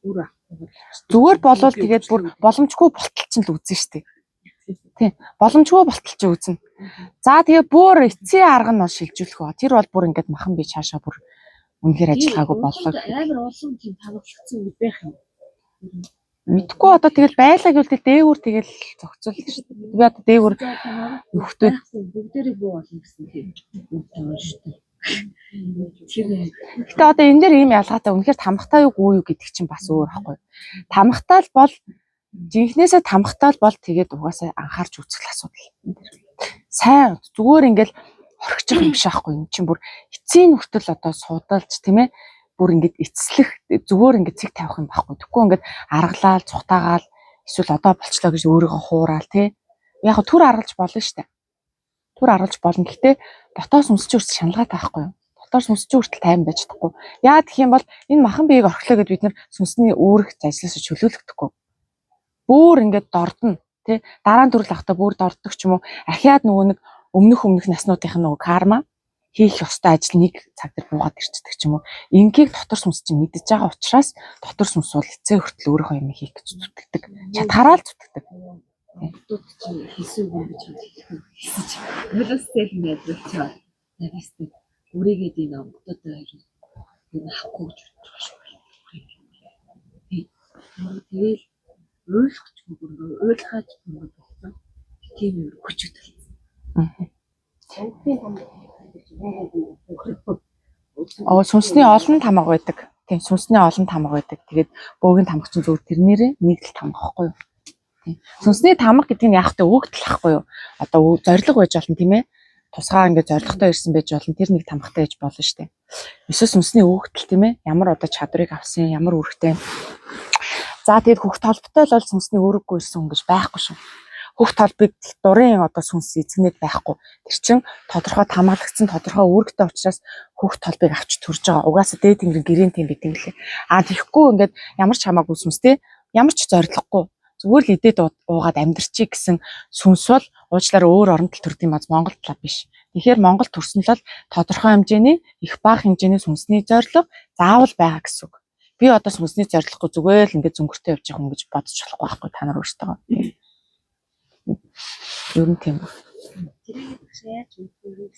үр авахгүй. Зүгээр болвол тэгээд бүр боломжгүй болтол чинь л үзэн шүү дээ. Тийм. Боломжгүй болтол чинь үзнэ. За тэгээ бүр эцсийн арга нь бол шилжүүлэх ба. Тэр бол бүр ингээд махан бие цаашаа бүр үнэхээр ажиллагаагүй боллоо. Амар олон тийм таамаглагдсан үг байх юм. Мэдхгүй одоо тэгэл байлаа гэвэл тэгэл дээгүүр тэгэл зохицуул шүү дээ. Би одоо дээгүүр нөхдүүд бүгдээрээ буу болно гэсэн тийм үг байгаа шүү дээ. Тэр Гэтэ одоо энэ дээр ийм ялгаатай үнэхээр тамхтай юу гүү юу гэдэг чинь бас өөр байхгүй. Тамхтай л бол жинхнээсээ тамхтай л бол тэгээд угаасаа анхаарч үзэх л асуудал энэ дээр. Сайн зүгээр ингээл хорхичих юм биш аахгүй юм чинь бүр эцсийн хүртэл одоо судалж тийм ээ бүр ингээд эцэслэх зүгээр ингээд цэг тавих юм байхгүй. Тэгэхгүй ингээд аргалаал цухтаагаал эсвэл одоо болчлоо гэж өөрийгөө хуuraал тий. Яг хөө түр аргалж болно штэ. Түр аргалж болно. Гэхдээ дотоос үнсч үрс шаналгаатай байхгүй юу? Дотоос сүнс чинь хүртэл тайван байж чадахгүй. Яагаад гэх юм бол энэ махан биеийг орхилоо гэд бид нар сүнсний үүрэг ажлаас чөлөөлөгдөхгүй. Бүүр ингээд дордно тий. Дараа нь төрөл авахтаа бүр дорддог ч юм уу. Ахиад нөгөө нэг өмнөх өмнөх наснуудынх нь нөгөө карма хийх ёстой ажил нэг цаг дээр буугаад ирчихдэг ч юм уу. Ингийг дотор сүнс чинь мэдэж байгаа учраас дотор сүнс бол эцээ хүртэл өөрийнхөө юм хийх гэж зүтгэдэг. Чадхаараа л зүтгэдэг. Монголууд чи хийсэн үг гэж хэлэх үү? Хийсэн чи. Нулимстай л найруулчаа. Навистай. Үрээгээд энэ онгодтой хоёр энэ авахгүй гэж бодож байгаа шүү. Тий. Тэгэл ойлгохгүй бүр ойлгохаач бүр болсон. Тийм юм хүчтэй болсон. Оо, сүнсний олон тамга байдаг. Тийм, сүнсний олон тамга байдаг. Тэгээд бөөгийн тамга чинь зүгээр тэрнээрээ нэг л тамга байхгүй юу? Тийм. Сүнсний тамга гэдэг нь яг та өгөгдөл ахгүй юу? Одоо зориг байж болно, тийм ээ? Тусгай ингээд зоригтой ирсэн байж болно. Тэр нэг тамгатай байж болно шүү дээ. Эсвэл сүнсний өгөгдөл, тийм ээ? Ямар одоо чадварыг авсан, ямар үүрэгтэй. За, тэгээд хөх толботой л бол сүнсний үүрэггүй ирсэн хүн гэж байхгүй шүү. Хөх толбыг дурын одоо сүнс эзэгнээд байхгүй. Тэр чин тодорхой хамгаалагдсан, тодорхой үүрэгтэй учраас хөх толбыг авч төрж байгаа. Угаасаа дээд тэнгэрийн гэрийн тийм бид юм лээ. А тэгэхгүй ингээд ямар ч хамаагүй сүнстэй, ямар ч зориггүй, зүгээр л идээд уугаад амьдрчий гэсэн сүнс бол уучлаарай, өөр орон тал төрдөг юм аз Монгол талаа биш. Тэгэхээр Монгол төрсөн л бол тодорхой хэмжээний, их бага хэмжээний сүнсний зорилго заавал байгаа гэсэн үг. Би одоо сүнсний зорилгогүй зүгээр л ингээд зөнгөртэй явж байгаа хүн гэж бодож болохгүй байхгүй, та нар өөртөө. Ер нь тийм. Тэрийг яаж мэдэх вэ?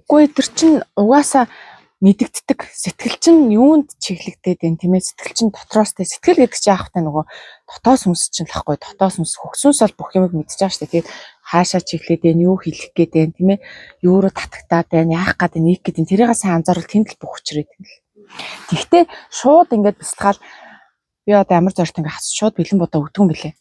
Үгүй, тэр чин угаасаа мэдэгддэг. Сэтгэл чинь юунд чиглэгдээд байна, тийм ээ? Сэтгэл чинь дотроос, тэ, сэтгэл гэдэг чинь яах вэ, нөгөө дотоос сүнс чинь л ахгүй. Дотоос сүнс, хөгсөнс бол бүх юмыг мэдчихэж байгаа шүү дээ. Тэгээд хаашаа чиглээд байна, юу хэлэх гээд байна, тийм ээ? Юу руу татагтаад байна, яах гээд байна, ийх гээд байна. Тэрийг сайн анзаарвал тэнд л бүх хүчрээд юм л. Тэгтээ шууд ингээд бясалгаал би одоо ямар зорилт ингээд хас шууд бэлэн бодоо өгдөг юм бэлээ.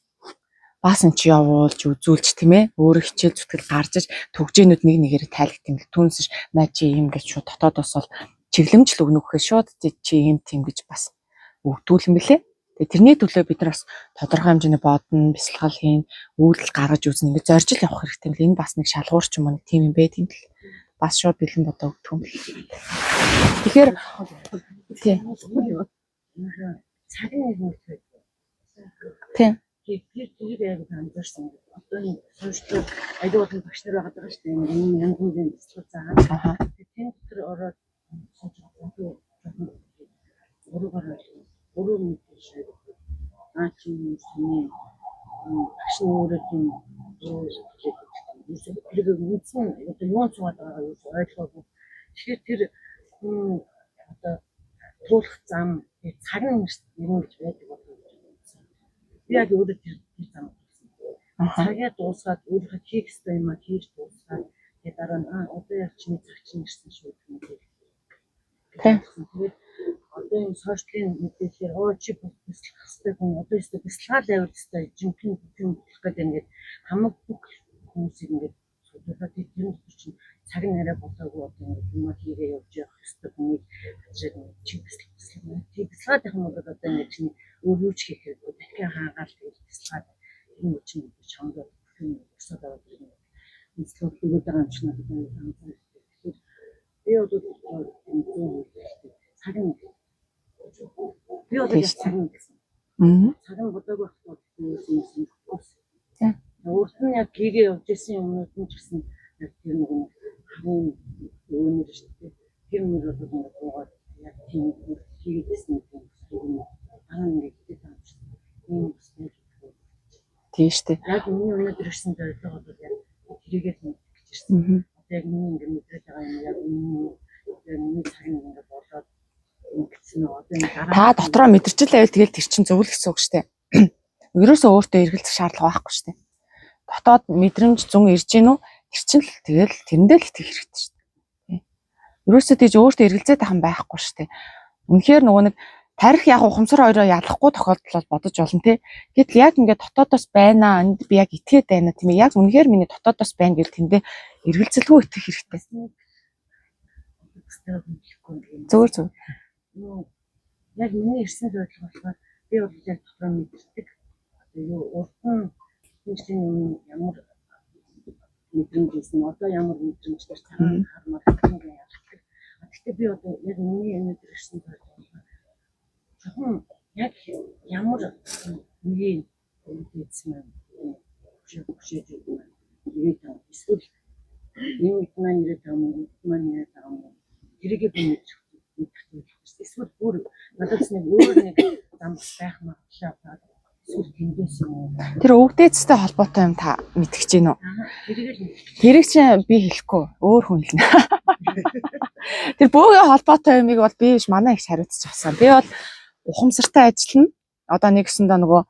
Бас эн чи явуулж үзүүлж, тийм ээ, өөрөө хичээл зүтгэл гарч иж төгжээнүүд нэг нэгээр тайлгт юм л түнс ш наа чи ийм гэж шууд дотоодоос бол чиглэмжл өгнө гэхээр шууд чи ийм тийм гэж бас өгдүүл юм бэлээ. Тэгээ тэрний төлөө бид нар бас тодорхой хэмжээний бодно, бясалгал хийн, үйлдэл гаргаж үзнэ, ингээд зоржил явах хэрэгтэй юм л. Энэ бас нэг шалгуур ч юм уу, нэг тийм юм байт юм л. Бас шууд бэлэн бодоо өгдөг юм л. Тэгэхээр тий. Цагийн нэг мөрт Тий. Тэр тэрийг яг анзаарсан. Одоо энэ сошиал аюул болон багш нар байгаа даа шүү дээ. Энэ янз бүрийн бяцлал заагаад тэн дотор ороод сууж байгаа жоохон уруугаар уруу мэдээж шиг. Аа, чи юм сүний багш нь өөрөө тийм уруу хэлээд байдаг. Тэрийг үндсэн одоо юун суугаад байгаагаа юу ойлгоогүй. Тэгэхээр тэр одоо туулах зам, цаг нь ирнэ гэж байдаг болов уу гэж бодсон. Би яг өөрөө тэр зам туулсан. Цагаа дуусгаад, өөрийнхөө хийх ёстой юмаа хийж дуусгаад, тэгээд дараа нь аа, одоо яг чиний цаг чинь ирсэн шүү гэх юм уу. Тэгээд одоо энэ сошиалын мэдээлэлээр оо чи бяцлах ёстой хүн, одоо ёстой бяцлагаал авил ёстой жинхэнэ бүх юм болох гэдэг ингээд хамаг бүх хүмүүсийг ингээд судлаад, тэр дотор чинь цаг нь арай болоогүй, одоо ингээд юмаа хийгээ явж явах ёстой хүнийг хачаад чи бяцлах бяцлах чи бяцлагаад явах юм бол одоо ингээд чиний өөр юу ч хийх хэрэггүй, дахин хаагаал тэгээд бяцлагаад тэр юм чинь чамд бүх юм өсөд аваад ирнэ. Бяцлах өгөөд байгаа юм шиг надад анзаарч. Тэгэхээр би бол энэ зөв үйлдэлтэй цаг нь би бол яг цаг нь гэсэн. Цаг нь бодоогүй байхгүй юм юм. Урд нь яг хийгээ явж исэн юмнууд нь ч гэсэн яг тэр нэг хамгийн үүнэр шүү дээ. Тэр мөр бол ингээд буугаад яг тийм хийгээд исэн юм дараа нь ингээд хийгээд байгаа юм шиг. Ийм бас байж болох. Тийм шүү дээ. Яг миний өнөөдөр ирсэн зорилго бол яг тэрийгээ л мэдэх гэж ирсэн. Одоо яг миний ингээд мэдрээд байгаа юм яг миний яг миний цаг нь ингээд болоод ингэсэн үү. Одоо энэ дараа Та дотроо мэдэрч л байвал тэгэл тэр чинь зөв л гэсэн үг шүү дээ. Ерөөсөө өөртөө эргэлзэх шаардлага байхгүй шүү дээ. Дотоод мэдрэмж зүүн ирж гин үү? Тэр чинь л тэгэл тэрэндээ л итгэх хэрэгтэй шүү дээ. Ерөөсөө тийж өөртөө эргэлзээд байх юм байхгүй шүү дээ. Үнэхээр нөгөө нэг тарих яг ухамсар хоёроо ялахгүй тохиолдол бол бодож болно, тий. Гэтэл яг ингээд дотоодоос байна, энд би яг итгээд байна, тийм ээ. Яг үнэхээр миний дотоодоос байна гэл тэндээ эргэлзэлгүй итгэх хэрэгтэй. Зөв зөв. Яг миний ирсэн зорилго болохоор би бол яг дотроо мэддэг. Одоо юу урд нь хэмжээний юм ямар мэдрэмж байсан, одоо ямар мэдрэмжээр цагаан хармаар ингэ ялгадаг. Гэхдээ би одоо яг миний өнөөдөр ирсэн зорилго болохоор жоохон яг ямар үеийн үүдээсэн маань хөшөөж маань ирээд байгаа. Эсвэл энэ үед маань ирээд байгаа юм, үед маань ирээд байгаа юм. Тэрийгээ би мэдэх мэдэх. Эсвэл бүр надад нэг өөр нэг зам байх магадлал байна. Эсвэл тийм тэндээс юм уу? Тэр өвгдээцтэй холбоотой юм та мэдгэж гин үү? Тэрийг л Тэрийг чинь би хэлэхгүй, өөр хүн хэлнэ. Тэр бөөгийн холбоотой юмыг бол би биш манай их хариуцчих авсан. Би бол ухамсартай ажиллана. Одоо нэгсэндээ нөгөө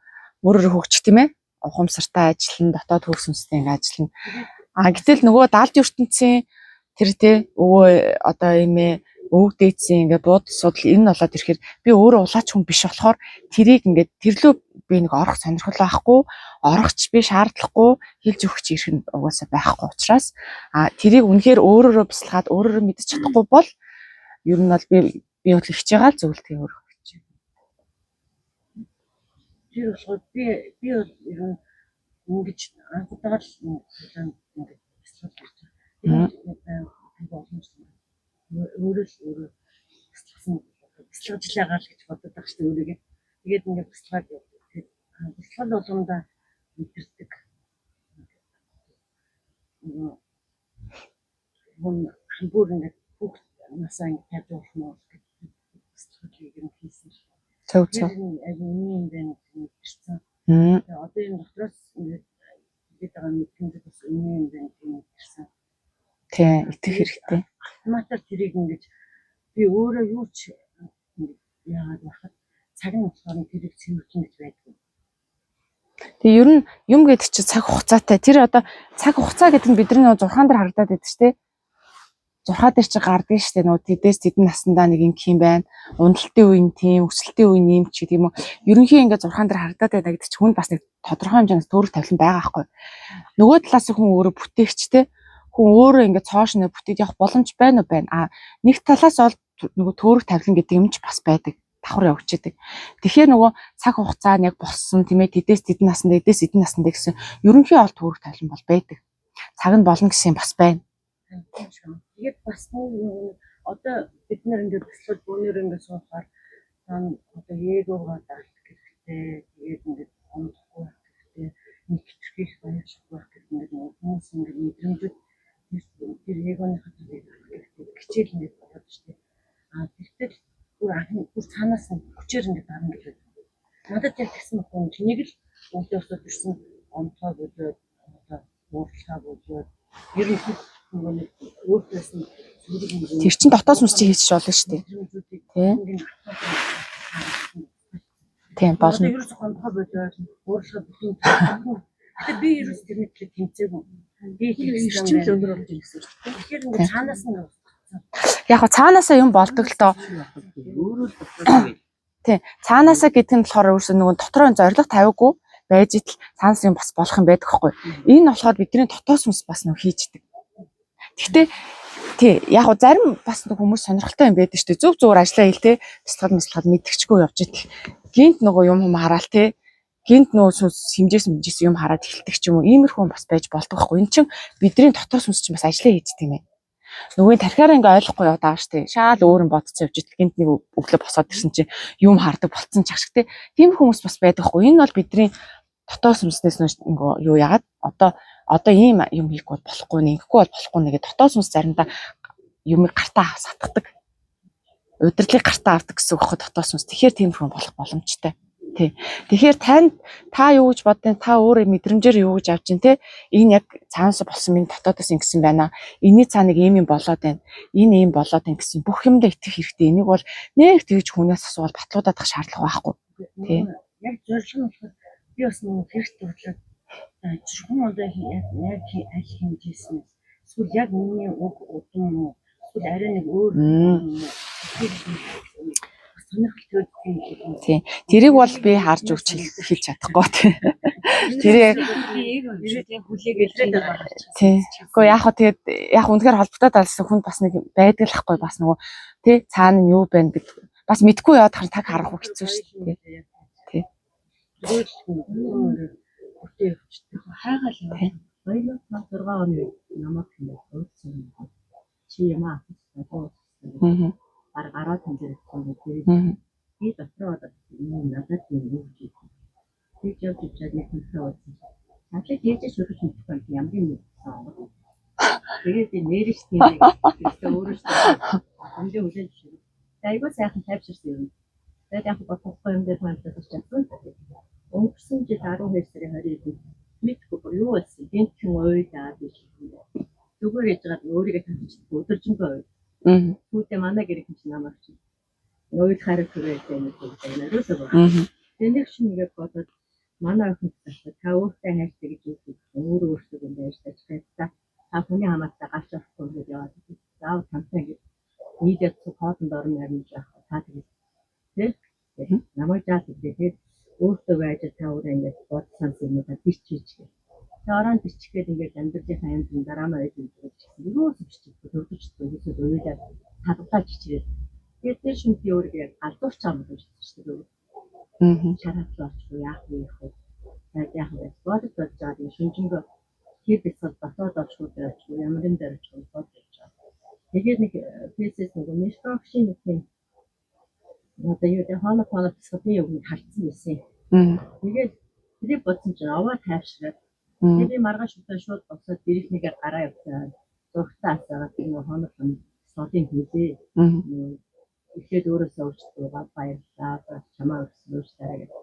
өөр өөр хөгжих тийм ээ. Ухамсартай ажиллана, дотоод хөгс хүнстэй ингэ ажиллана. А гэтэл нөгөө далд ертөнцийн тэр те өвөө одоо юм ээ өвгдээцийн ингээ бууд судал энэ нь болоод ирэхээр би өөрөө улаач хүн биш болохоор тэрийг ингээд тэрлөө би нэг орох сонирхол байхгүй, орохч би шаардлагагүй, хэлж өгч ирэх нь угаасаа байхгүй учраас а тэрийг үнэхээр өөрөөрөө бясалгаад өөрөөрөө мэдчих чадахгүй бол ер нь бол би бол ихж байгаа л зөвлөлтийг өөрөө өгч. Тэр болохоор би бол ер нь ингэж анхудаа л цуглаанд ингэж бясалгал хийж байгаа. Тэр айгүй боломжтой. Өөрөө л өөрөө бясалгасан бясалгаж л байгаа л гэж бодод байгаа шүү дээ өөрийгөө. Тэгээд ингээд бясалгаад явдаг. Тэгээд бясалгал болгондоо мэдэрдэг. Нөгөө хүн хамбуур ингээд хүүхд насаа ингээд тавьж болох нь гэж бясалгалыг юм хийсэн. Зөв зөв. Тэр айгүй үнэн юм байна гэж мэдэрсэн. Тэгээ одоо энэ дотроос ингээд хэлээд байгаа мэдрэмж бас үнэн юм байна гэж мэдэрсэн. Тий, итгэх хэрэгтэй. Автоматар тэрийг ингэж би өөрөө юу ч ингэж яагаад байхад цаг нь болохоор нь тэрийг цэвэрлэн гэж байдгүй. Тэгээ ер нь юм гэдэг чи цаг хугацаатай. Тэр одоо цаг хугацаа гэдэг нь бидний нөгөө зурхаан дээр харагдаад байдаг шүү дээ. Зурхаа дээр чи гардыг шүү дээ. Нөгөө тэдээс тэдэн наснда нэг юм юм байна. Уналтын үе нь тийм, өсөлтийн үе нь юм ч гэдэг юм уу. Ерөнхий ингээд зурхаан дээр харагдаад байдаг гэдэг чи хүн бас нэг тодорхой хэмжээнд төөрөх тавилан байгаа байхгүй. Нөгөө талаас хүн өөрөө бүтээгчтэй. Хүн өөрөө ингээд цоош нэ бүтээд явах боломж байна уу байна. А нэг талаас бол нөгөө төөрөх тавилан гэдэг юм ч бас байдаг. Давхар явагдчихэдэг. Тэгэхээр нөгөө цаг хугацаа нь яг болсон тийм ээ тэдээс тэдэн насанд эдээс эдэн насанд гэсэн ерөнхий ол төөрөх тавилан бол байдаг. Цаг нь болно гэсэн юм бас байна. Тэгээд бас нэг нөгөө одоо бид нар ингээд бясалгал бөөнөр ингээд суухаар одоо эгогоо даах хэрэгтэй. Тэгээд ингээд ондохгүй байх хэрэгтэй. Нэг хитрхийх баярлахгүй байх гэдэг ингээд нөгөө хүмүүс ингээд мэдрэмжүүд тэр эгоныхоо төлөв авах хэрэгтэй. Хичээл ингээд болоод штеп. А тэгтэл бүр анхны бүр цаанаас нь хүчээр ингээд дарна гэж байна. Надад яг тэгсэн байхгүй. Тэнийг л өглөө босоод ирсэн онцгой болоод одоо уурлахаа болоод ер нь нөгөө нэг өөртөөс нь зүрэг нэг Тэр чин дотоод сүнс чи хийчих болно шүү дээ. мэдрэмжүүдийг Тий. ингээд Тийм болно. болно. Ерөөс гомдгой болоод уурлахаа бүхэн. Гэтэ би ерөөс тэрний төлөө тэмцээгүй. Би Эрчим л өндөр болж ирсэн шүү дээ. Тэгэхээр ингээд цаанаас нь устгацсан. Яг го цаанаасаа юм болдог л доо. Өөрөө л дотроос Тийм. Цаанаасаа гэдэг нь болохоор өөрөөсөө нөгөө дотроо зориг тавиагүй байж итл цаанаас юм бас болох юм байдаг хгүй. Энэ болохоор бидний дотоос сүнс бас нөх хийждэг. Гэхдээ тий яг го зарим бас нэг хүмүүс сонирхолтой юм байдаг шүү дээ. Зөв зөвөр ажиллаа хэл те бясалгал мэсалгал мэдгчгүй явж итл гинт нөгөө юм хүм хараал те гинт нөгөө сүнс хэмжээс хэмжээс юм хараад эхэлдэг ч юм уу. Иймэрхүү юм бас байж болдог хгүй. Эн чин бидний дотоос сүнс чинь бас ажиллаа хийждэг юм байна. Нөгөө тархиараа ингээ ойлгохгүй яваад байгаа шүү дээ. Шаал өөр юм бодцсон явж итл гинт нэг өглөө босоод ирсэн чинь юм хардаг болцсон ч ах шиг те. Тийм хүмүүс бас байдаг хгүй. Энэ бол бидний дотоос сүнснээс ингээ юу яагаад одоо ийм юм хийхгүй бол болохгүй нэ ингэхгүй бол болохгүй нэ гэдэг дотоос сүнс заримдаа юмыг гартаа сатгадаг. Удирдлыг гартаа авдаг гэсэн үг байхгүй дотоос сүнс. Тэгэхээр тийм хүн болох боломжтой. Тий. Тэгэхээр танд та юу гэж боддیں۔ Та өөрөө мэдрэмжээр юу гэж авч ин те? Энэ яг цаанаас болсон миний дотоодоос ингэсэн байна. Энийний цаа нэг ийм юм болоод байна. Энэ ийм болоод байна гэсэн бүх юмдаа итгэх хэрэгтэй. Энийг бол нэг тэгж хүнээс асуувал батлуудаад ах шаардлага байхгүй. Тий. Яг зорилго нь болохоор би бас нөгөө хэрэгт дурдлаад чухам одоо яг аль хэмжээс нь эсвэл яг миний уг удам уу эсвэл арай нэг өөр юм уу сонирхолтой юм. Тий. Тэрийг бол би харж өгч хэлж чадахгүй тий. Тэрийг хүлээгээд байгаа. Тий. Гэхдээ яг хөө тэгээд яг үнэхээр холбогдоод алсан хүн бас нэг байдаг л хгүй бас нөгөө тий цаана нь юу байна гэд бас мэдгүй яваад харин таг харах хэцүү шүү дээ. Тий. Зүгээр л бүтээ явчихдаг. Хайгаал яваа. 2006 оны үед намайг хэмээх уулзсан юм. Чи юм аа. Аа. Баг гараад хэмжээсэн гэдэг. Аа. Би дотроо юм надад юм өгч ирсэн. Тэгж явж явжаад нэг хүнтэй уулзсан. Надлыг хийж шүрэж мэдэхгүй юм ямар юм гэсэн. Тэгээд би нэрэж тийм гэсэн өөрөө ч хүндээ хүлээж зөвшөөрөв. Тэгээд айгүй сайхан тайвширсан юм. Тэгээд яг бодохгүй юм дээр хамтаас чадсан. Өнгөрсөн жил 12 сарын 21-нд мэдгүй бүр юу болсон. Гэнтхэн уйлаад биш. Зүгээр яж байгаад өөрийгөө тавьчихдаг өдөржингөө уйл. Түүнтэй манай гэрхэн чинь намайг чинь уйлахаар түрээтэй нэг юм байна. Ерөөсөө баг. Тэгээ нэг шин ингээд бодоод манай охин та өөртөө хайртай гэж юу гэдэг өөрөө өөртөө юм байж тачих та хүний хамаатаа гарч орохгүй гэж яваад байдаг. Заавал хамтаа ингэж нийлээд хоолнд орно харин яах вэ? Та тэгээд тий намайг жаад тэгээд өөртөө байж та өөрөө ингэж бодсон юмудаа бичиж гэх. Тэгээ орон бичгээд ингээд амьдралынхаа янз бүрийн драма байж байгаа гэсэн. Юус бичихгүй төвдөжтэй ерөөсөө уйлаад талгалаа чичрээд. Тэгээд тэр шүн би өөрийгөө яг галзуурч байгаа юм гэж бодсон шүү дээ. Шараатлаа очихгүй яах вэ яах вэ? Яг яах вэ? Бодож бодож байгаа юм шүнжэнгөө тэр бяцал дотоод очихгүй дээр очихгүй ямарын дээр очихгүй бодож явж байгаа. Тэгээд нэг фэйсээс нөгөө мишкогшийн нэг тийм одоо юу гэдэг хоног хоног бяцлагын үгнийг харцсан байсан. Тэгээд тэрийг бодсон чинь аваа тайвшраад тэгээд би маргааш өглөө шууд босоод дэрийнхнийгээр гараа явцаа. Зургатаа асаагаад тэр нөгөө хоног бяцлагын хийлээ. Эхлээд өөрөөсөө уучлах баярлалаа. Чамаа өгсөн уучлаарай гэх.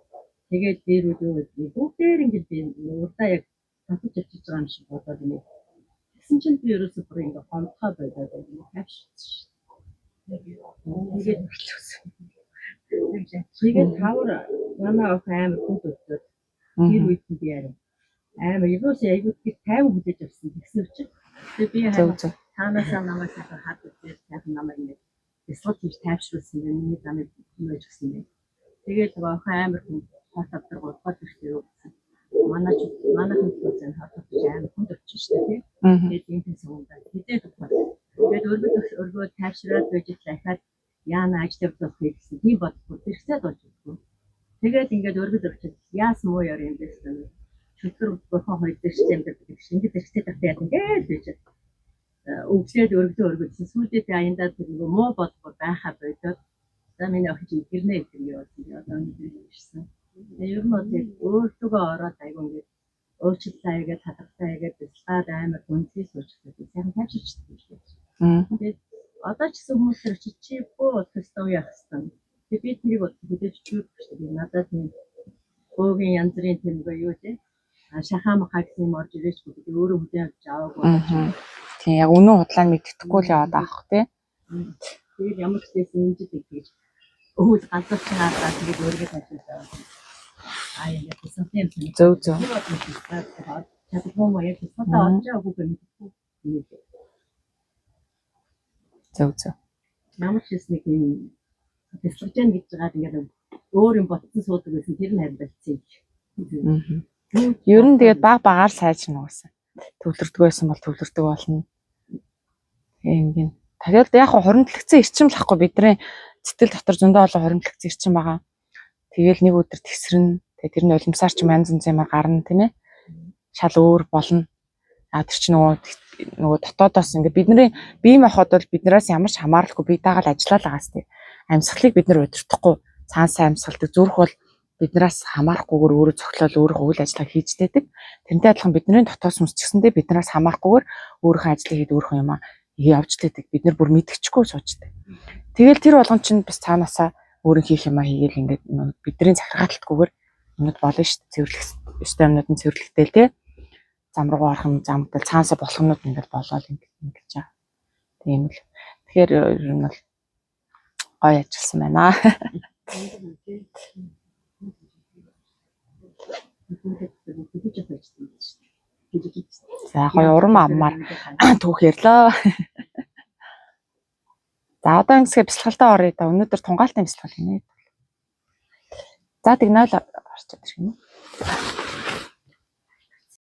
Тэгээд дээр үл юу гэдэг бүгдээр ингэж би урдаа яг татаж авчиж байгаа юм шиг бодоод ингэ. Тэгсэн чинь би ерөөсөө бүр ингэ гомдохоо болоод ингэ тавьчихсан шүү дээ. Тэгээд тэгээд тавар манай охин амар хүнд өдрөөд тэр үед нь би арай амар ерөөсөө айгуу тэр тайван хүлээж авсан тэгсэн чинь тэгээд би Зөв зөв. Цаанаасаа намайг сайхан хад үзээд сайхан намайг ингэ бясалгал хийж тайвшруулсан юм. Миний замыг хэмээж өгсөн юм. Тэгээд нөгөө охин амар хүн хот авдар гудгаад ирсэн юу гэсэн. Манай ч манайхан ч бас энэ хот авдар амар хүнд очиж шүү дээ тий. Тэгээд энэ суундаа хизээд өгөх. Тэгээд өргөд өргөө тайвшраад байж дахиад яана ажил явуулах гэсэн тийм бодохгүй зэрэгцээд болж өгдөг. Тэгээд ингээд өргөд өрчөд яасан муу яар юм бэ гэсэн. Чөлтөр бурхан хоёр дэрч амьдардаг гэж ингээд зэрэгцээд тавтай яа ингээд байж өглөөд өргөдөө өргөдсөн. Сүүлдээ би аяндаа тэр нөгөө муу бодгоо байхаа болоод за миний охин чинь гэрнэ гэдэг юм явуулсан. Би одоо өнөөдөр ирсэн. Тэгээ ер нь бол яг өөртөөгөө ороод айгуу ингээд уучлалаа хийгээд хадгалаа хийгээд бяцлаад амар гүнзгий суучихсан. Сайхан тайвширчдаг юм шиг. Тэгээд одоо ч гэсэн хүмүүс тэр чи чи бөө болох ёстой яах ёстой. Тэгээ би тэрийг бол хүлээж зөвшөөрөхгүй шүү дээ. Надад тийм бөөгийн янз бүрийн тийм үгүй юу те. Шахаа махаа гэсэн юм орж ирээч гэдэг өөрөө хүлээж аваагүй. Тийм яг үнэн худлаа нь мэддэхгүй л яваад байгаа хөх тий. Тэгээд ямар ч байсан имжид гэж өвөл галзууч хаагаа тэгээд өөрийгөө тавьчихсан. Аа яг бяцлагын юм санагдав. Зөв зөв. Чадахгүй мó яг бяцлагаа олж байгаагүй мэдэхгүй. Зөв зөв. Ямар ч хэс нэг юм бяцлаж яана гэж байгаад ингээд өөр юм ботсон суудаг байсан тэр нь харин болцсон юм. Ер нь тэгээд баг багаар сайжрна угаасаа. Төвлөрдөг байсан бол төвлөрдөг болно. Тийм юм. Тэгээд яг хуримтлагдсан эрчим л ахгүй бидний сэтгэл дотор зөндөө олон хуримтлагдсан эрчим байгаа. Тэгээл нэг өдөр тесрэн. Тэгээд тэр нь улимсаар ч юм янз янз юмар гарна тийм ээ. Шал өөр болно. А тэр чинь нөгөө дотоодоос ингээд бидний бие махбод бол биднээс ямар ч хамааралгүй бие дагаал ажиллаал байгаас тийм. Амьсгалыг бид нар удирдахгүй цаансаа амьсгалдаг зүрх бол биднээс хамаарахгүйгээр өөрөө цогцлол өөрөө үйл ажиллагаа хийж дээдэг. Тэрнтэй адилхан бидний дотоос сүнс ч гэсэндээ биднээс хамаарахгүйгээр өөрийнхөө ажлыг хийд өөрийнхөө юмаа явж дээдэг. Бид нар бүр мэдчихгүй суучдаг. Тэгэл тэр болгон чинь бас цаанаасаа өөрөө хийх юмаа хийгээл ингээд бидний захиргааталтгүйгээр юмнууд болно шүү дээ. Цэвэрлэх ёстой юмнууд нь цэвэрлэхтэй тий. Зам руу орох юм замдал цаансаа болох юмнууд ингээд болоод ингээд байгаа. Тийм л. Тэгэхээр ер нь бол гоё ажилласан байна. За гоё урам авмаар түүх ярьлаа. За одоо ингэсгээ бясалгалдаа оръё да. Өнөөдөр тунгаалтын бясалгал хийнэ. За тэгнэ л орчод ирэх юм уу?